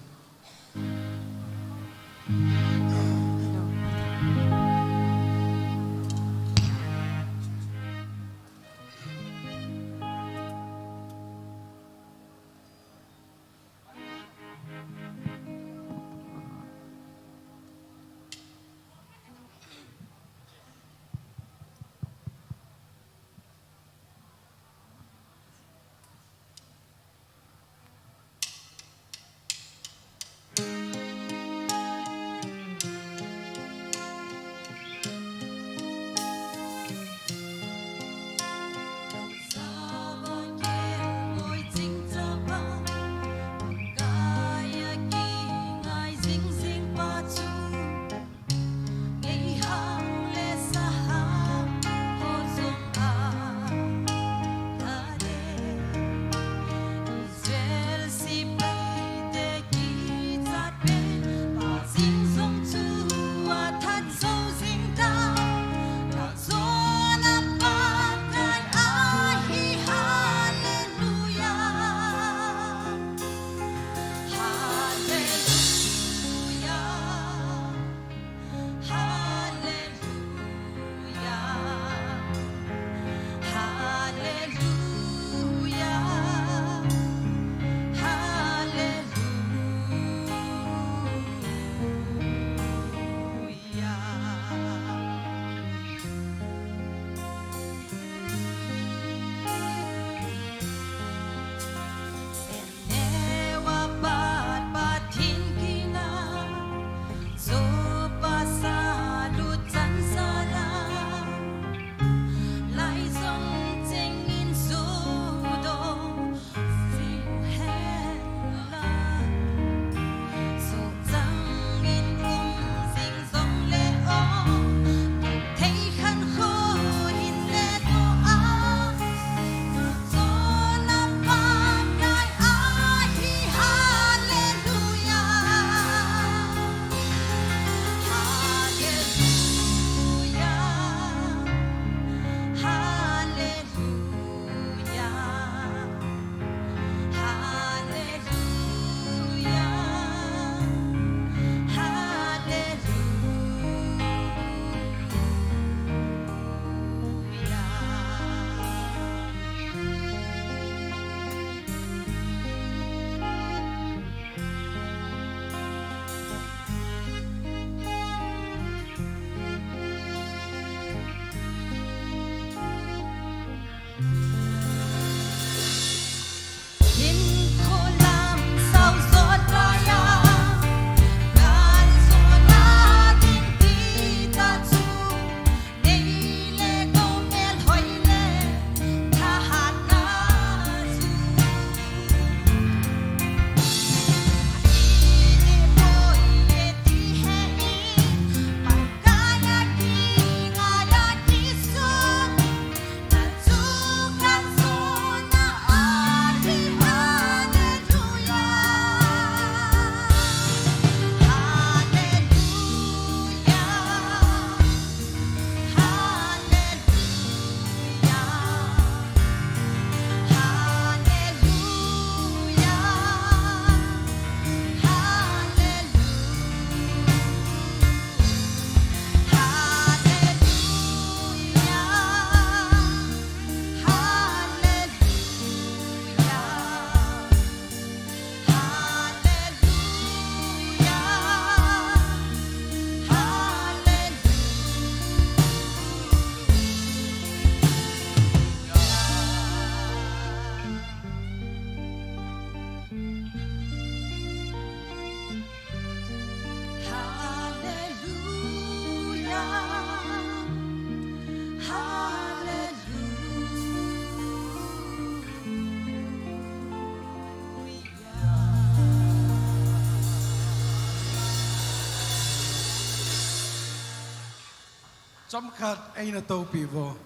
Chomkhat eina toupi uvo.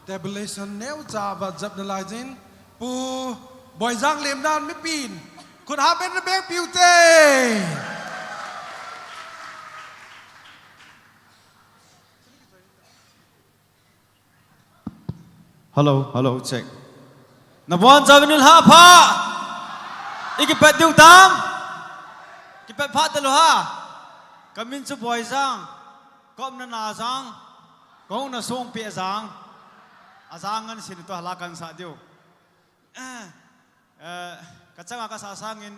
Tabulation neocha va jep nalai jin. Pu Boijang Lemnan mipin khut hah in na bengpiu te. Hello, hello, check. Nabonchauvin nilhah pha. Ikipet diu tam? Kipet pha talou ha. Kamin chu Boijang. Kaumna Najang. Kahouna Songpi Ajang. Ajang ngan sin tua hala kansah diu. Eh, kachanga kasah sangin,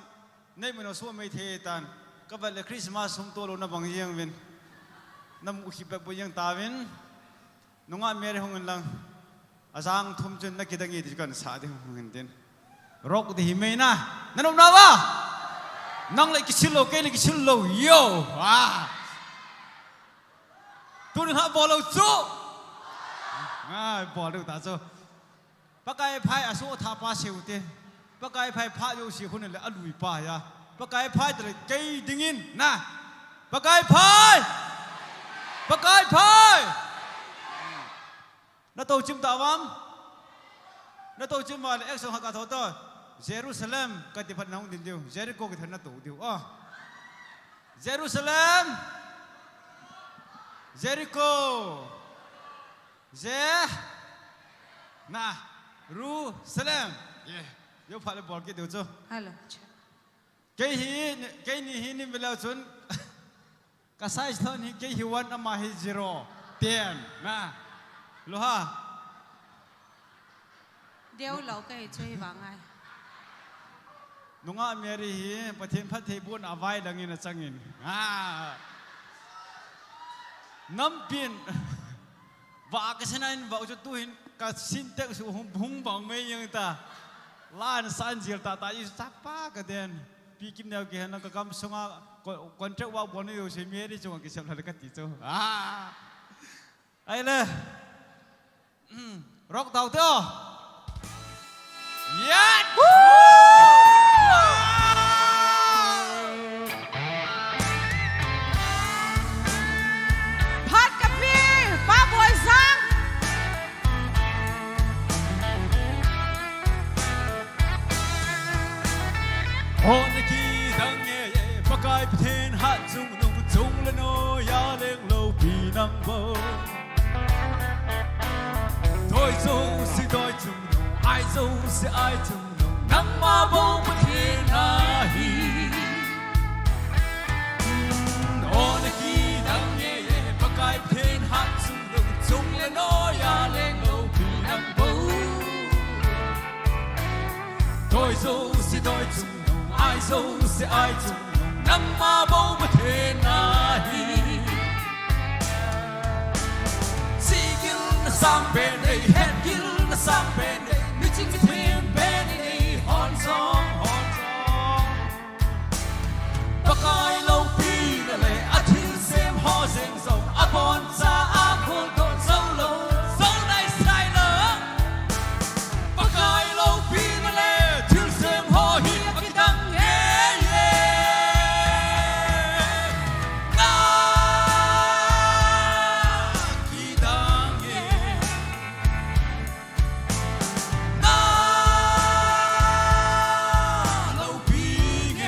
nei mun a sumei thei tan, kavet le Christmas sum tolou na bang jeng uvin, namu khipet bu jeng tauvin, nungah Mary hung inlang, Ajang thum chun nakidang e ti kansah ding hung intin. Rock di hi mai na, nanom nauva? Nang le kisil lou, kei le kisil lou, yo, ah. Tuni lhah bol lou chu. Ah, bol lou ta chu. Pakai phai aso thah pa seu te. Pakai phai pha jouse khun le alui pa ya. Pakai phai tale kei dingin na. Pakai phai. Pakai phai. Natou chim tauvam. Natou chim vale action khat katho to. Jerusalem kati phat nahung din diu. Jericho kiti natou diu. Ah. Jerusalem. Jericho. Je. Na. Jerusalem. Yeah. Yo phat le bol kit diu chu. Hello. Kei hi, keini hi nin veleu chun. Ka size thon hi kei hi one ama hi zero. Ten. Na. Lou ha. Deu lou kahi chu hi vang ai. Nungah Mary hi Pathen phattheibohna avai langin achangin. Ah. Nampin. Vah kasina in vah chu tuhin ka Sintex hung, hung vang mai jeng ta. Lan san jil tata i chapa kaden. Pi Kimneo kihen lang ka kamsunga co-, contract vah bol ni jouse Mary chunga kisep lha le kati chu. Ah. Ahile. Rock tau te o. Yat! Phat kapi, Pa Boijang. Hon kidang e, Pakai Pathen hatchungnung, chung le noiya leng loupi nang bou. Doi jouse doi chungnung, ai jouse ai chungnung, nangma bou Pathen ahi. Hon kidang e, Pakai Pathen hatchungnung, chung le noiya leng loupi nang bou. Doi jouse doi chungnung, ai jouse ai chungnung, nangma bou Pathen ahi. Chihgilna sangpen nei, hetgilna sangpen nei, miching thempen nei, hon jong, hon jong. Pakai loupina le athilsem ho jeng jong, aboncha a kholtoh jou lou, jou nai sai lou. Pakai loupina le thilsem ho hi akidang e, e. Na kidang e. Na louping e.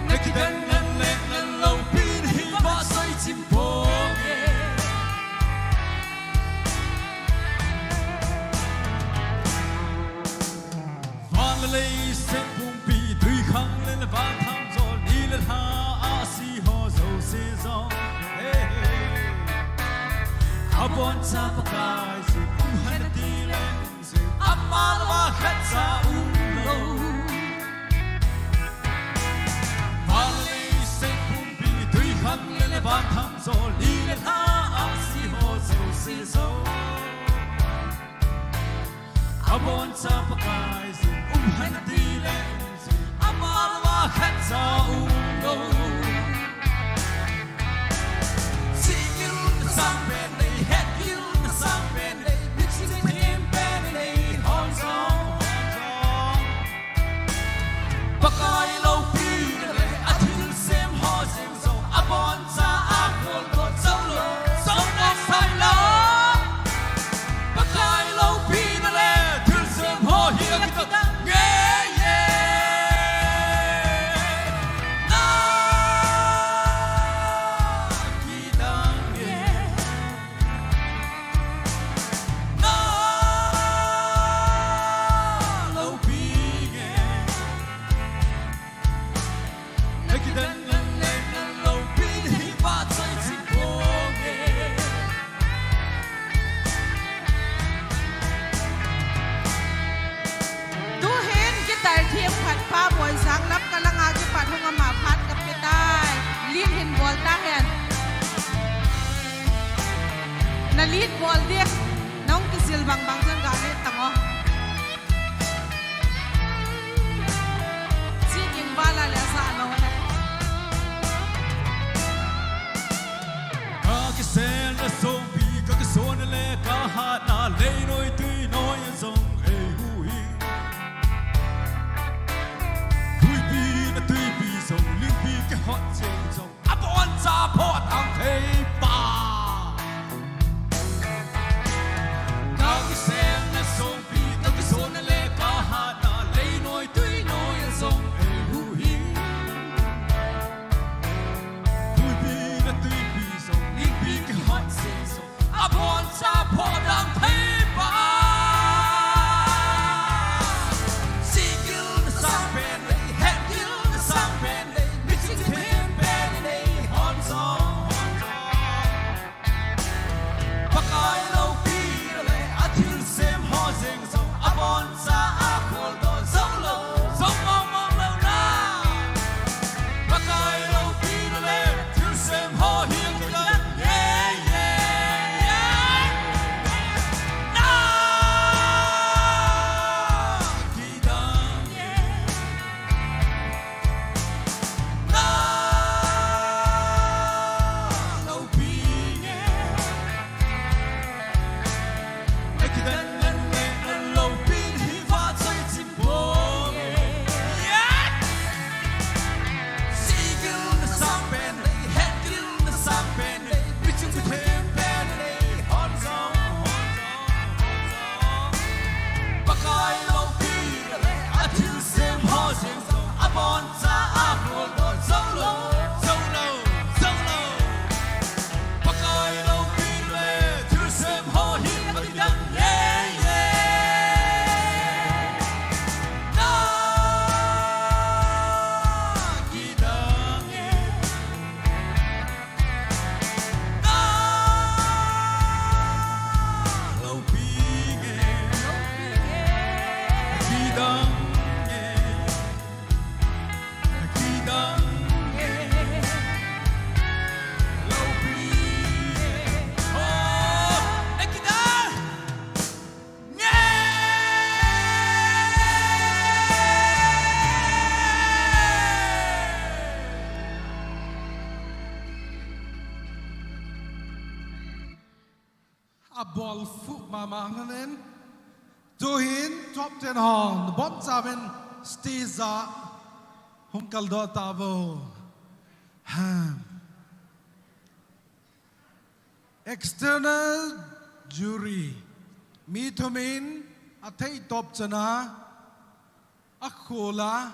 Na kidang ngan le na loupin hi vahsoi chim pong e. Van le leiset pumpi, twikhanglen le vantham jol, ni le lha ahsi ho jouse jong. Hey, hey. Aboncha Pakai jin um hen ati le um jing, ama louva khatcha umlou. Van le leiset pumpi, twikhanglen le vantham jol, ni le lha ahsi ho jouse jong. Aboncha Pakai jin um hen ati le um jing, ama louva khatcha umlou. Chihgilna sangpen nei, hetgilna sangpen nei, miching thempen nei, hon jong. Lead bol ding. Nang kisil bang bang jong ga lead tang o. Chi ding bala le sa lo le. Ka kisel na songpi, ka kisona le ka hatna, leinoi tuinoi a jong ei huhhing. Tuipi na tuipi jong, lingpi kihot jeng jong, aboncha phoh ding thei pa. Ka kisel na songpi, ka kisona le ka hatna, leinoi tuinoi a jong ei huhhing. Tuipi na tuipi jong, lingpi kihot jeng jong, aboncha phoh ding thei pa. Sihgil na sang pen lei, hetgil na sang pen lei, miching them pen lei, hon jong, hon jong. Pakai loupi le a thilsem ho jeng jong, aboncha a kholdoh jou lou, jou mong mong lou na. Pakai loupi le thilsem ho hi kidang e, e, e. Na kidang e. Na loupi nge. Na kidang nge, na loupi hi vachoi chim poi. Yeah! Sihgil na sang pen lei, hetgil na sang pen lei, miching them pen lei, hon jong, hon jong, hon jong. Pakai loupi le a thilsem ho jeng jong, aboncha a kholdoh jou lou, jou lou, jou lou. Pakai loupi le thilsem ho hi kidang e, e. Na kidang e. Na loupi nge. Kidang nge. Kidang nge. Loupi nge. Oh, na kidang. Abol fuh mama ngen. Tuhin top ten hon, bonchauvin stage a hung kaldoh tauvo. Ha. External jury. Mi thum in athei top chan a, akhol a,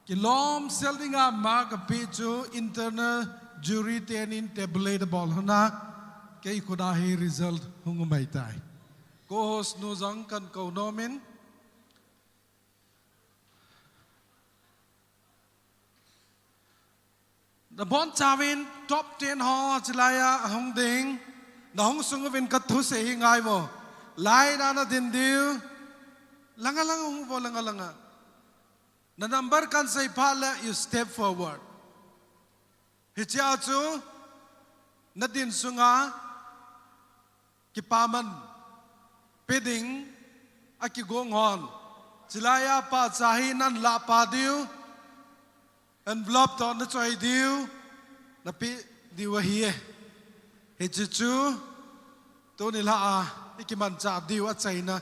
kilom sel dinga mark apeh chu internal jury tenin tabulate abol hon a, kei khut a hi result hung um ahitai. Co-host nu jong kakou nom in. Nabonchauvin top ten ho chilai a ahung ding. Nahung sung uvin kathusei hi ngaivo. Line a nadin diu. Langa langa hungvo, langa langa. Na number kahin sei phat le, you step forward. Hichea chu nadin sunga kipaman pe ding akigong hon. Chilai a pahcha hi nalah pah diu, envelope toh nachoi diu, napeh diu ahi e. Hiche chu tuni lha a ikimanchah diu achaina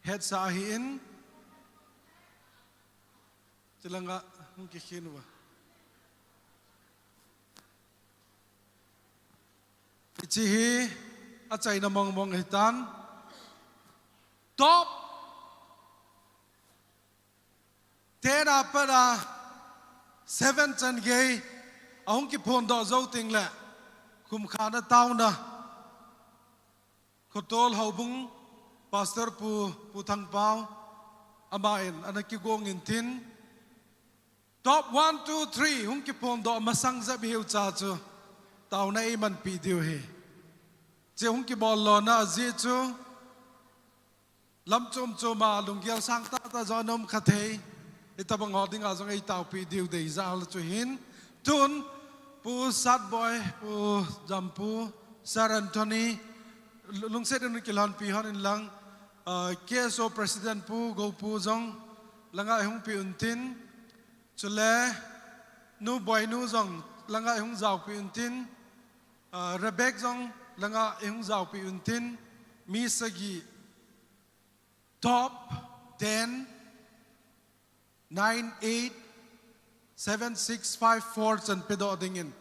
hetsa ahin. Chulanga hung kikhen uva. Hiche hi achaina mong mong ahitan. Top ten a pat a seven chan gei ahung kiphondoh jou teng le, khumkhana taona Khotol Houbung Pastor Pu, Pu Thangpao, aman ana kigong intin, top one, two, three hung kiphondoh masang jep ihiu cha chu taona eimanpi diu ahi. Hiche hung kibol lona ajeh chu lam chom chom a lunggel sang tahtah jong ana um kha thei. Hitabang ho dinga jong eitaopi diu deijah a chu hin. Tun Pu Satboi, Pu Jampu, Sir Anthony, lungset in kilhonpi hon in lang, uh, K S O President Pu Gopu jong langa ihung pi untin, chule Nu Boinu jong langa ihung jaopi untin, uh, Rebek jong langa ihung jaopi untin, mi sagi top ten, nine eight, seven six five four chan pedoh dingin.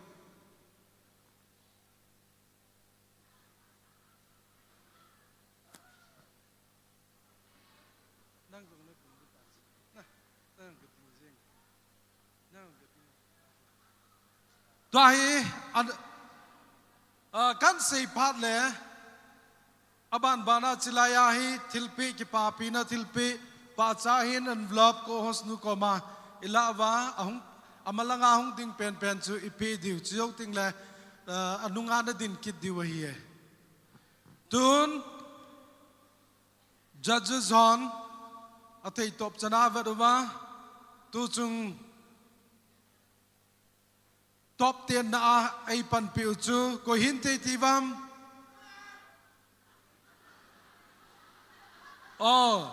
Tua hi, an, a, kan sei phat le, aban bana chilai a hi thilpeh kipapina thilpeh, pahcha hin envelope ko host nu koma ilah uva, ahung, amalanga hung ding penpen chu ipeh diu, chujou teng le, a, anunga na din kit diu ahi e. Tun, judges hon, athei top chana vet uva, tuchung top ten na a eipanpi u chu, koi hin thei ti vam. Oh,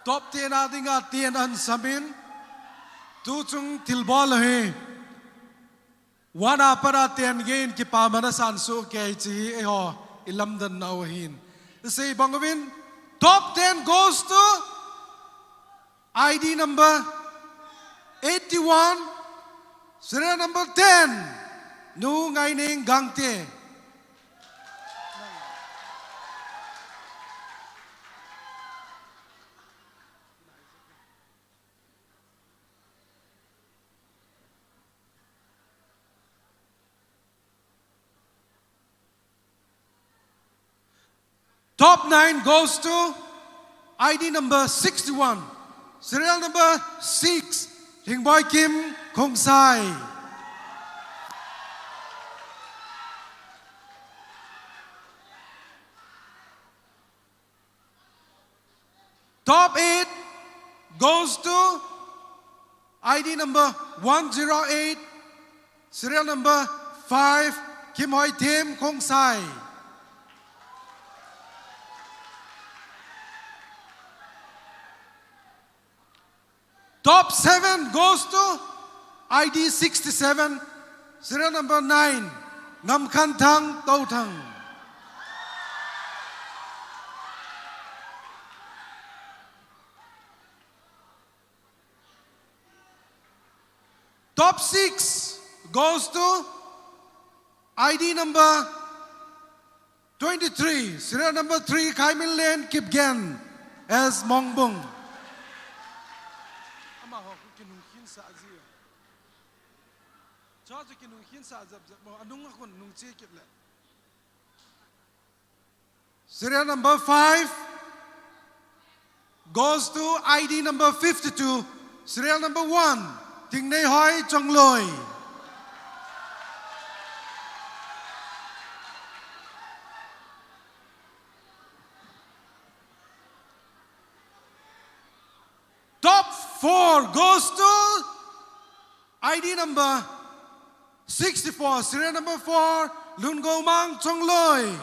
top ten a dinga ten ahin samin, tuchung thilbol ahi. One a pat a ten gei in kipamana san sohkei chu hi eiho ilamdan nau ahin. Isei bang uvin, top ten goes to I D number eighty-one, serial number ten, Nu Ngaining Gangte. Top nine goes to I D number sixty-one, serial number six, Lhingboi Kim Khongsai. Top eight goes to I D number one zero eight, serial number five, Kimhoithem Khongsai. Top seven goes to I D sixty-seven, serial number nine, Ngamkhanthang Touthang. Top six goes to I D number twenty-three, serial number three, Khaiminlen Kipgen, S Mongbung. Amaho kinungkhin sa ji. Cha chu kinungkhin sa jep jep mo, anung a khun nungche kit le. Serial number five goes to I D number fifty-two, serial number one, Thingneihoi Chongloi. Top four goes to I D number sixty-four, serial number four, Lungomang Chongloi.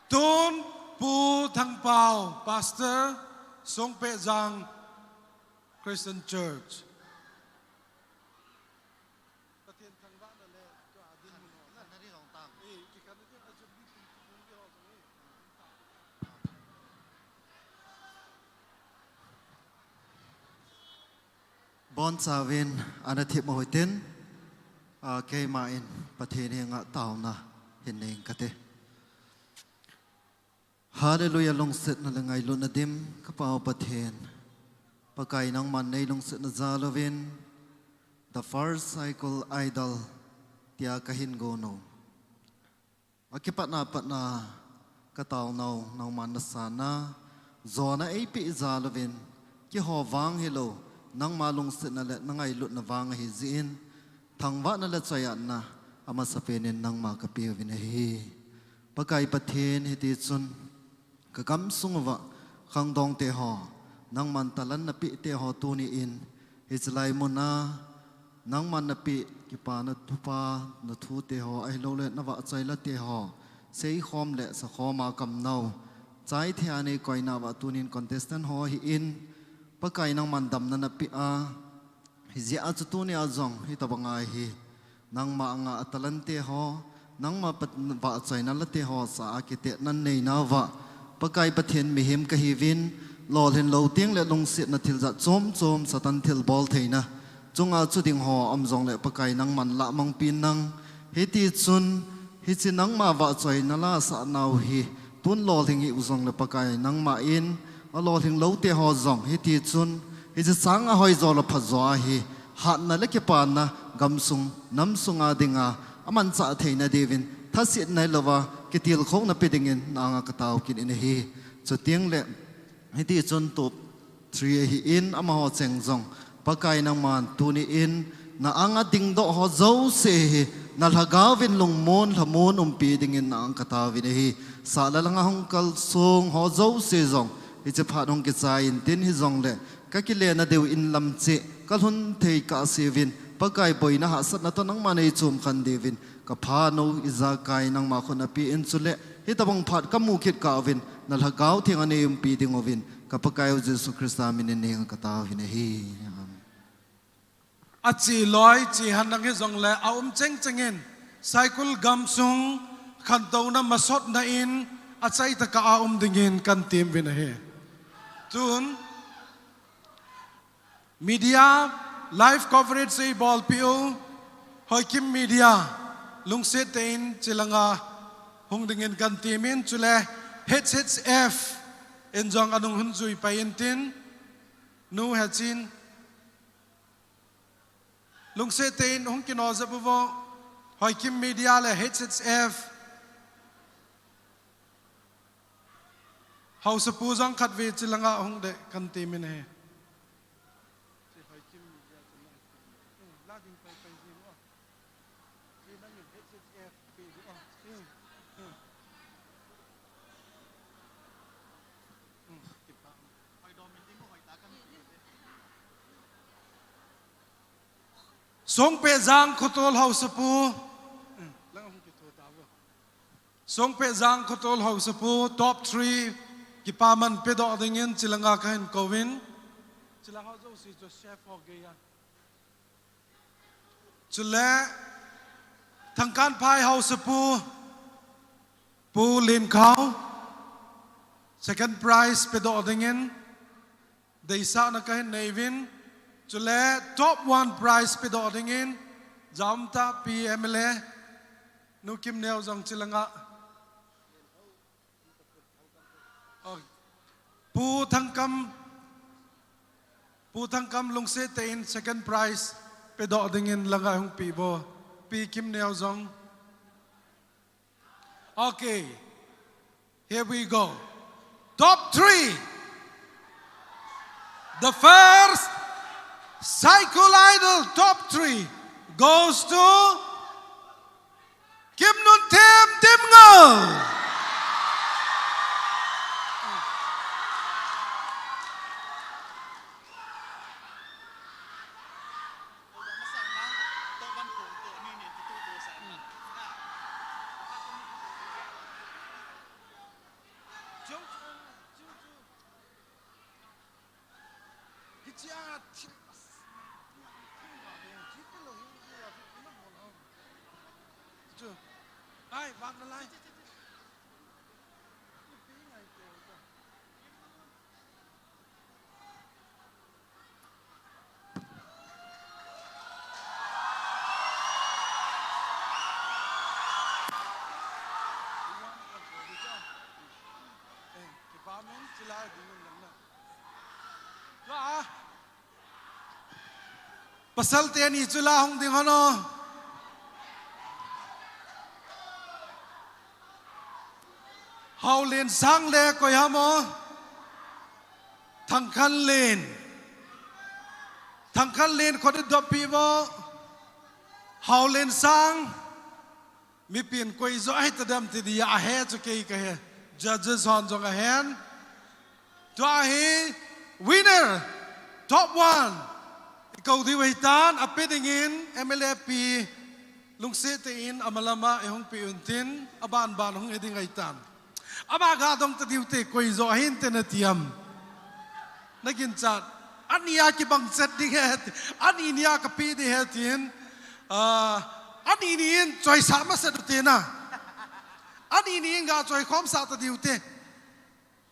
Tun Pu Thangpao, Pastor, Songpehjang Christian Church. Bonchauvin ana thip mo hitin, a, keima in Pathen henga taona hin nei kate. Hallelujah, lungsetna le ngailutna dim, ka Pa u Pathen. Pakai nangman nei lungsetna jal uvin, The First Cycle Idol tia ka hin gon u. Akipatna patna ka taona u, nangman nasan a, jona eipeh jal uvin, keiho vang hilou, nangma lungsetna le na ngailutna vang ahi jeh in, thangvahna le choi-atna amasapen in nangma ka pe uvin ahi. Pakai Pathen, hiti chun ka gamsung uva khangdong te ho, nangman talan na pe te ho tuni in, hiche lai mun a, Nangman napeh kipana thupha, nathu teho, ahilouleh navahchoi la teho seikhom le sakhom a kamnau, chai thei a neikoina uva tunin contestant ho ahin, Pakai nangman damna napeh a, hijeh a chu tunia jong hitobanga hi nangma anga talent teho, nangma vahchoina la teho sah a kitetna neinauva, Pakai Pathen mihem kahiuvin, lolhin lou tengle lungsetna thil jat chom chom, Satan thilbol theina chunga chu dingho aum jongle Pakai nangman lahmangpin lang. Hitichun hiche nangma vahchoina la sahnau hi tun lolhing hiu jongle Pakai nangman alolhing lou teho jong hitichun hiche sanga hoijo le phajo ahi, hatna le kipana gamsung namsunga dinga amanchah theina diuvin, thasetna hilouva kitilkhouna pe dingin na anga katao kit in ahi. Chutengle hitichun top three ahin, amaho cheng jong Pakai nangman tuniin na anga dingdoh ho jouse hi na lhagaovin lungmon lhamon umpi dingin na anga kataovin ahi. Sahla langa hung kalsong ho jouse jong hiche phat hung kichai intin, hijongle kakilena diu in lam cheh kalhun thei kahseuvin, Pakai boina hahsatna toh nangman neichomkhen diuvin, kaphanou ijakai nangma khut napeh in, chule hitobang phat kamu kit kauvin na Lhagao Theng a neiumpi dinguvin ka Pakaiu Jesu Christa minin nanga kataovin ahi. Amen. Ache loi, che henlang hijongle aum chengchengin Saikul gamsung khantouna masotna in achaitah a um dingin kantemuvin ahi. Tun media live coverage eibolpeh u Hoikim Media, lungset tah in chelanga hung dingin kantemin, chule H H F in jong anung hung jui pai intin, Nu Hechin, lungset tah in hung kino jep uvo, Hoikim Media le H H F haosapu jong khatvei chelanga hung ding kantemin ahi. Songpehjang Khotol haosapu, Songpehjang Khotol haosapu top three kipaman pedoh dingin chelanga kahin kouvin. Chelang ho jouse chu chef ho geiya. Chule Thangkanphai haosapu Pu Lenkhao, second prize pedoh dingin deisahna kahin neiuvin. Chule top one prize pedoh dingin jaumtah P M L A Nu Kimneo jong chelanga, Pu Thangkam, Pu Thangkam lungset tah in second prize pedoh dingin langa hung peh uvo, Pi Kimneo jong. Okay, here we go. Top three. The first Saikul Idol top three goes to Kimnunthem Dimngol. Pasal teni chu la hung ding hon o. Haolen sang le koi ham o? Thangkhanlen. Thangkhanlen khut i doppi vo. Haolen sang. Mipin koi jo ahi tadem ti dia ahe chu kei kahe. Judges hon jong ahen. Tua hi winner. Top one. Kou diu ahitan, ape dingin M L A pi lungset tah in amalama eihung pe untin, aban ban hung he ding ahitan. Ama ga dong ta diu te, koi jo ahin te nati am. Naginchat. Ani a kibang chet ding ahi, ani ni a kape ding ahi tin. Ah, ani ni in choisah masa diu te na. Ani ni in ga choikhom sah ta diu te.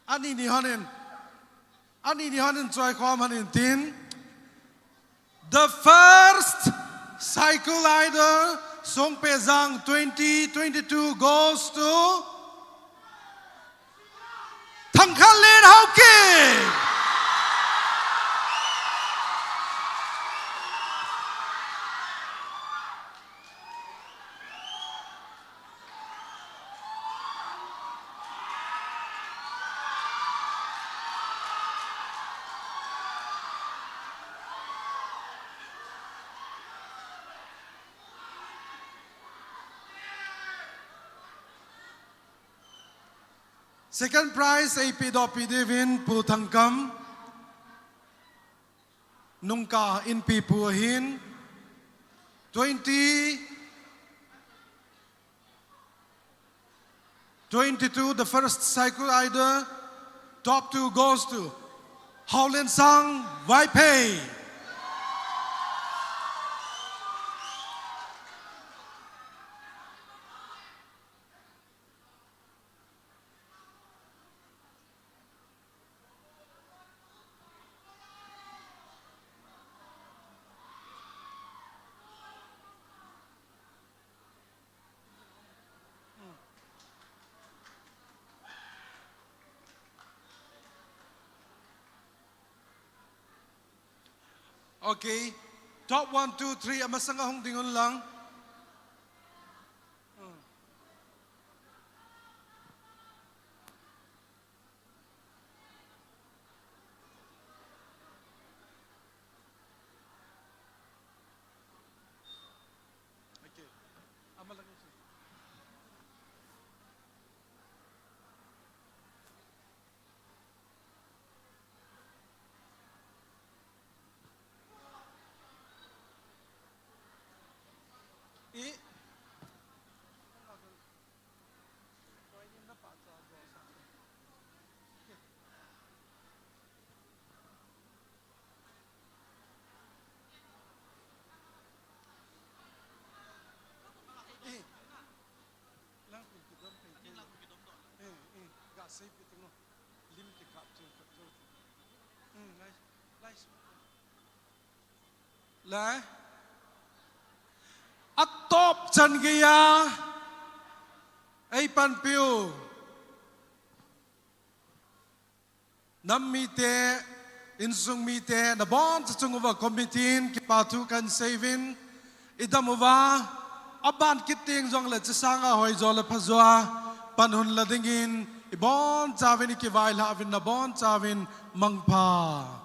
Ani ni hon in. Ani ni hon in choikhom hon in tin. The first Saikul Idol Songpehzang twenty twenty-two goes to Thangkhanlen Haokip. Second prize eipe doh pi diuvin Pu Thangkam. Nungkah inpi pu ahin. Twenty twenty-two, the first Saikul Idol, top two goes to Haolensang Vaiphei. Okay. Top one, two, three, amasanga hung ding un lang. Le, atop chan geiya eipanpiu nam mite, insung mite, nabonchauva chunguva committee in kipathu kahin seiyin, idam uva, aban kit teng jongle chesanga hoijo le phajoa pan hon la dingin, ibonchauvin ikivailhah uvin, nabonchauvin mangpha.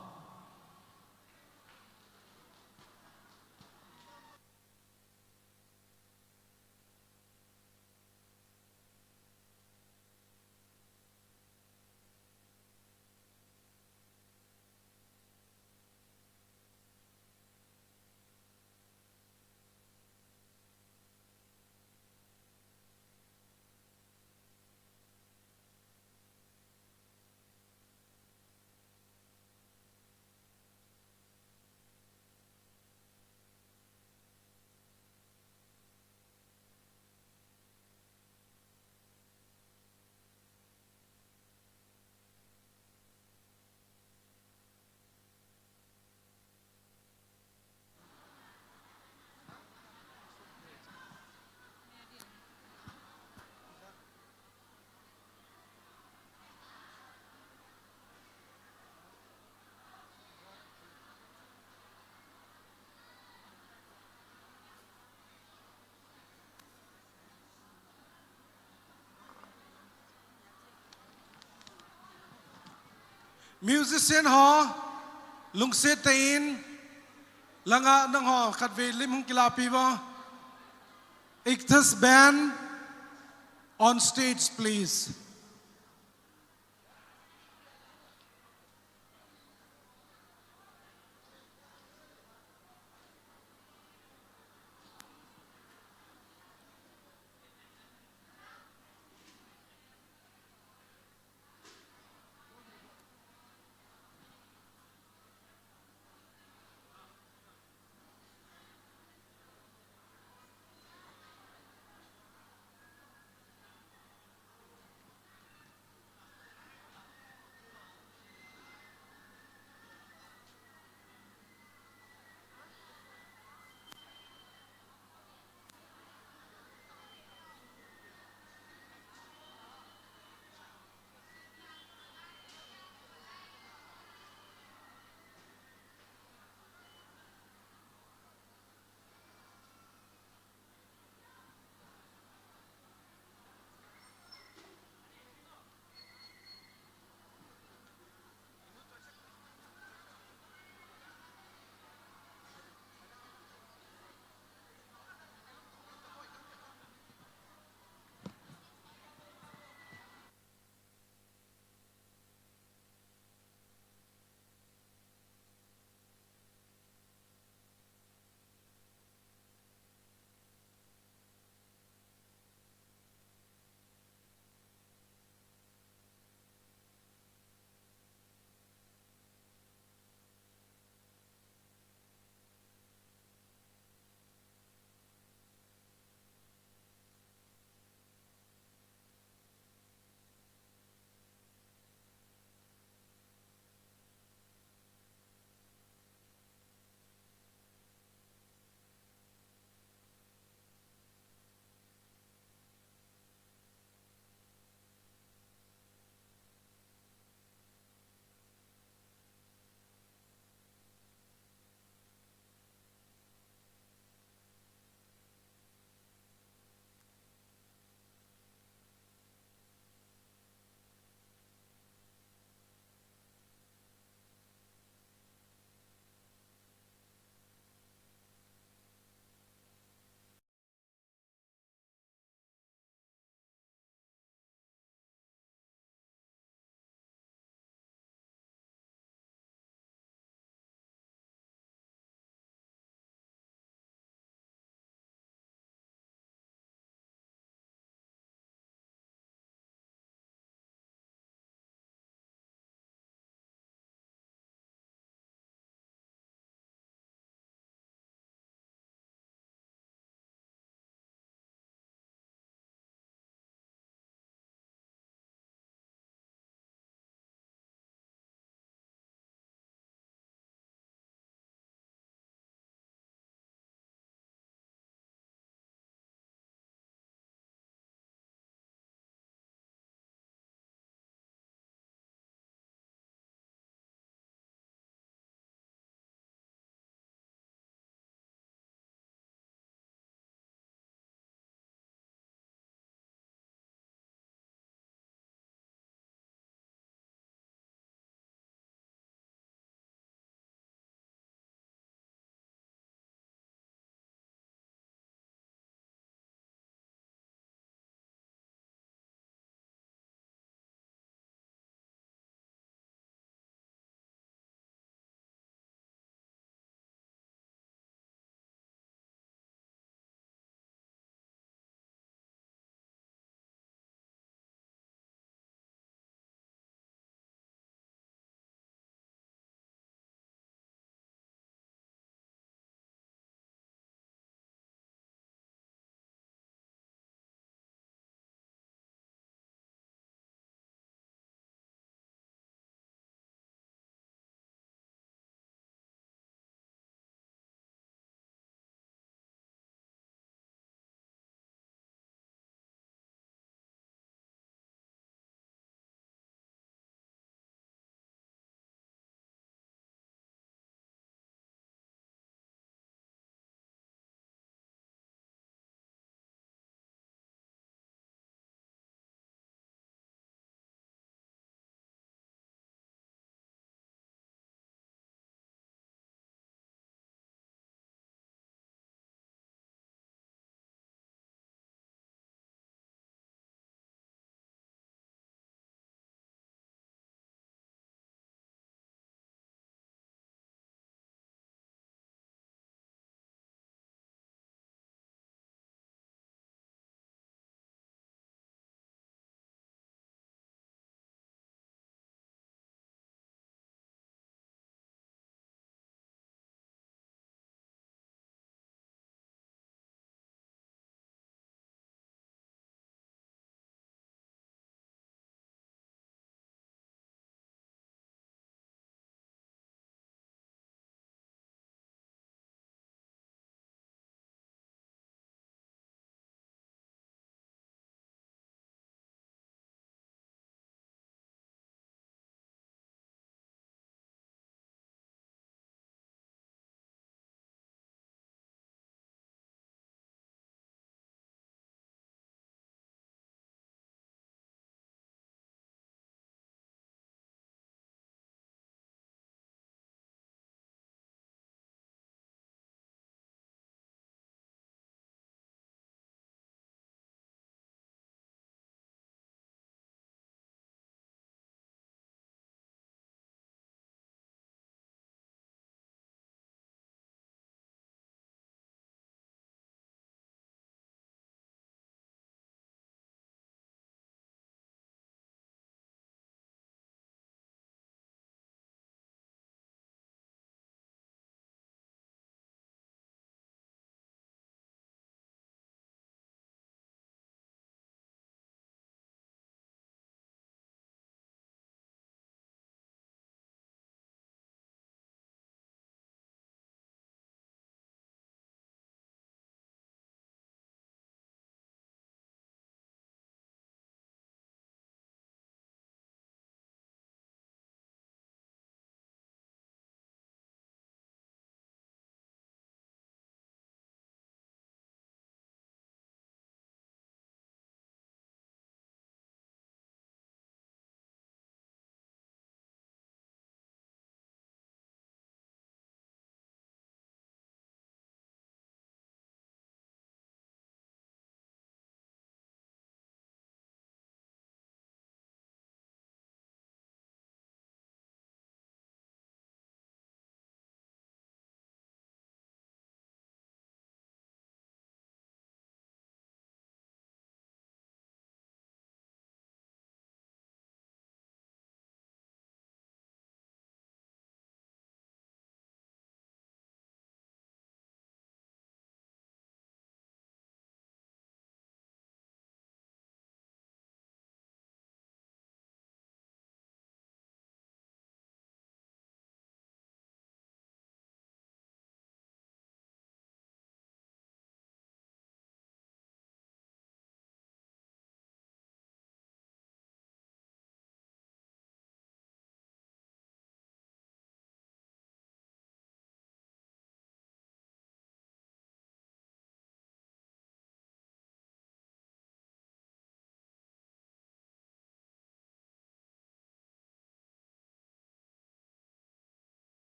Musician ho, lungset tah in, langa nangho khatvei lim hung kilahpi uvo. Ictus Band, on stage, please.